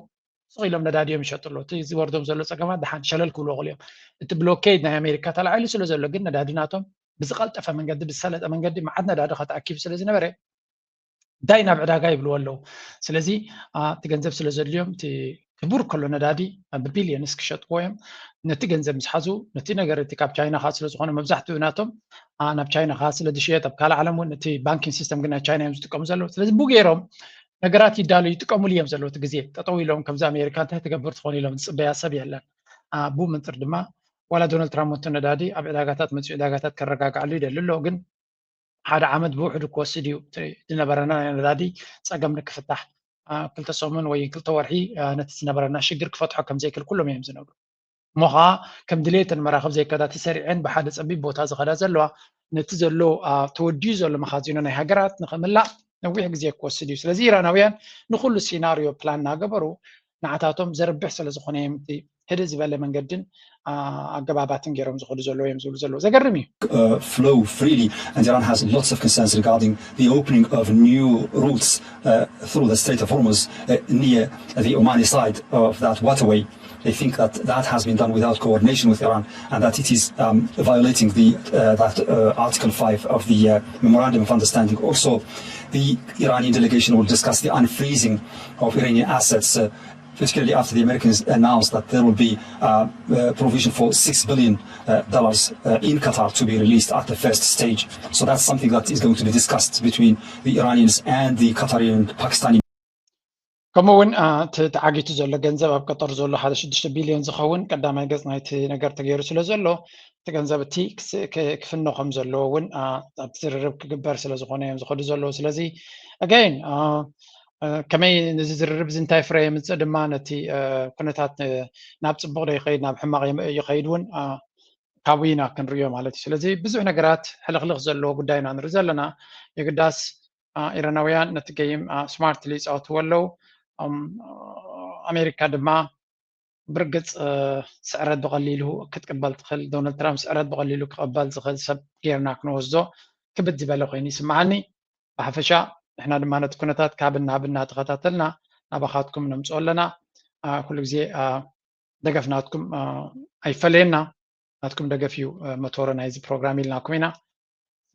ስቕ ኢሎም ነዳዲ እዮም ይሸጡ ኣለዉ። እቲ ዝወርዶም ዘሎ ፀገማት ደሓን ሸለል ክብልዎ ክእሉ እዮም። እቲ ብሎኬድ ናይ ኣሜሪካ ተላዒሉ ስለ ዘሎ ግን ነዳዲ ናቶም ብዝቐልጠፈ መንገዲ ብዝሰለጠ መንገዲ መዓት ነዳዲ ከተኣኪቡ ስለ ዝነበረ እንታይ ናብ ዕዳጋ ይብልዎ ኣለዉ። ስለዚ እቲ ገንዘብ ስለ ዘድልዮም እቲ ክቡር ከሎ ነዳዲ ብቢልዮንስ ክሸጥዎ እዮም። ነቲ ገንዘብ ምስ ሓዙ፣ ነቲ ነገር እቲ ካብ ቻይና ከዓ ስለዝኾነ፣ መብዛሕትኡ ናቶም ናብ ቻይና ከዓ ስለ ዝሽየጥ፣ ኣብ ካልእ ዓለም እውን እቲ ባንኪንግ ሲስተም ግን ናይ ቻይና እዮም ዝጥቀሙ ዘለዉ። ስለዚ ብኡ ገይሮም ነገራት ይዳሉ፣ ይጥቀሙሉ እዮም ዘለዉ። እቲ ግዜ ጠጠው ኢሎም ከምዚ ኣሜሪካ እንታይ ትገብር ትኾን ኢሎም ዝፅበያ ሰብ የለን። ብኡ መንፅር ድማ ዋላ ዶናልድ ትራምፕ ነዳዲ ኣብ ዕዳጋታት መፅኡ ዕዳጋታት ከረጋግዓሉ ይደሊ ኣሎ፣ ግን ሓደ ዓመት ብውሕዱ ክወስድ እዩ። ዝነበረና ናይ ነዳዲ ፀገም ንክፍታሕ ክልተ ሰሙን ወይ ክልተ ወርሒ ነቲ ዝነበረና ሽግር ክፈትሖ ከምዘይክል ኩሎም እዮም ዝነብሩ። እሞ ከዓ ከም ድሌተን መራክብ ዘይከዳ ተሰሪዐን ብሓደ ፀቢብ ቦታ ዝኸዳ ዘለዋ፣ ነቲ ዘሎ ተወዲኡ ዘሎ መኻዚኖ ናይ ሃገራት ንኽምላእ ነዊሕ ግዜ ክወስድ እዩ። ስለዚ ኢራናውያን ንኩሉ ሲናሪዮ ፕላን እናገበሩ ንዓታቶም ዘርብሕ ስለዝኾነ እዮም እቲ ህድእ ዝበለ መንገድን ኣገባባትን ገይሮም ዝኸዱ ዘለዉ እዮም ዝብሉ ዘለዉ። ዘገርም እዩ። Flow freely, and Iran has lots of concerns regarding the opening of new routes through the Strait of Hormuz near the Omani side of that waterway. They think that that has been done without coordination with Iran and that it is um, violating the, uh, that, uh, Article five of the uh, Memorandum of Understanding. Also, the Iranian delegation will discuss the unfreezing of Iranian assets, uh, particularly after the Americans announced that there will be uh, uh, provision for six billion uh, dollars uh, in Qatar to be released at the first stage. So that's something that is going to be discussed between the Iranians and the Qatari and Pakistani. ከምኡ እውን እቲ ተዓጊቱ ዘሎ ገንዘብ ኣብ ቀጠር ዘሎ ሓደ ሽዱሽተ ቢልዮን ዝኸውን ቀዳማይ ገጽ ናይቲ ነገር ተገይሩ ስለ ዘሎ፣ እቲ ገንዘብ እቲ ክፍኖ ከም ዘለዎ እውን ኣብቲ ዝርርብ ክግበር ስለ ዝኾነ እዮም ዝኸዱ ዘለዉ። ስለዚ ኣገይን ከመይ ነዚ ዝርርብ እዚ እንታይ ፍረ የምፅእ ድማ ነቲ ኩነታት ናብ ፅቡቕ ዶ ይኸይድ ናብ ሕማቕ ይኸይድ እውን ካብኡ ኢና ክንርእዮ ማለት እዩ። ስለዚ ብዙሕ ነገራት ሕልኽልኽ ዘለዎ ጉዳይ ኢና ንርኢ ዘለና። የግዳስ ኢራናውያን ነቲ ገይም ስማርትሊ ይፃወትዎ ኣለዉ። ኣሜሪካ ድማ ብርግፅ ስዕረት ብቐሊሉ ክትቅበል ትኽእል፣ ዶናልድ ትራምፕ ስዕረት ብቐሊሉ ክቕበል ዝኽእል ሰብ ጌርና ክንወስዶ ክብድ ዝበለ ኮይኑ ይስምዓኒ። ብሓፈሻ ንሕና ድማ ነቲ ኩነታት ካብ ናብ እናተኸታተልና ናባኻትኩም ነምፅኦ ኣለና። ኩሉ ግዜ ደገፍ ናትኩም ኣይፈለየና። ናትኩም ደገፍ እዩ መቶሮ ናይዚ ፕሮግራም ኢልናኩም ኢና።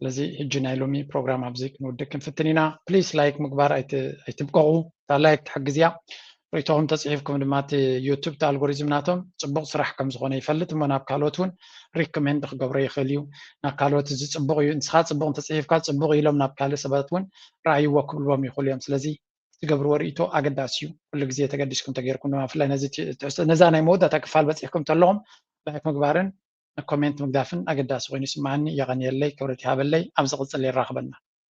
ስለዚ ሕጂ ናይ ሎሚ ፕሮግራም ኣብዚ ክንውድእ ክንፍትን ኢና። ፕሊስ ላይክ ምግባር ኣይትብቀቑ። እታ ላይክ ትሕግዝ እያ። ርእይቶኹም ተፅሒፍኩም ድማ እቲ ዩቱብ እቲ ኣልጎሪዝም ናቶም ፅቡቕ ስራሕ ከም ዝኾነ ይፈልጥ እሞ ናብ ካልኦት እውን ሪኮሜንድ ክገብሮ ይኽእል እዩ። ናብ ካልኦት እዚ ፅቡቕ እዩ፣ ንስኻ ፅቡቕ እንተፅሒፍካ ፅቡቕ ኢሎም ናብ ካልእ ሰባት እውን ረኣይዎ ክብልዎም ይኽእሉ እዮም። ስለዚ ትገብርዎ ርእይቶ ኣገዳሲ እዩ። ኩሉ ግዜ ተገዲስኩም ተገይርኩም ድማ ብፍላይ ነዛ ናይ መወዳእታ ክፋል በፂሕኩም ተለኹም ላይክ ምግባርን ኮሜንት ምግዳፍን ኣገዳሲ ኮይኑ ይስምዓኒ። የቐንየለይ፣ ክብረት ይሃበለይ። ኣብ ዝቕፅል የራኽበና።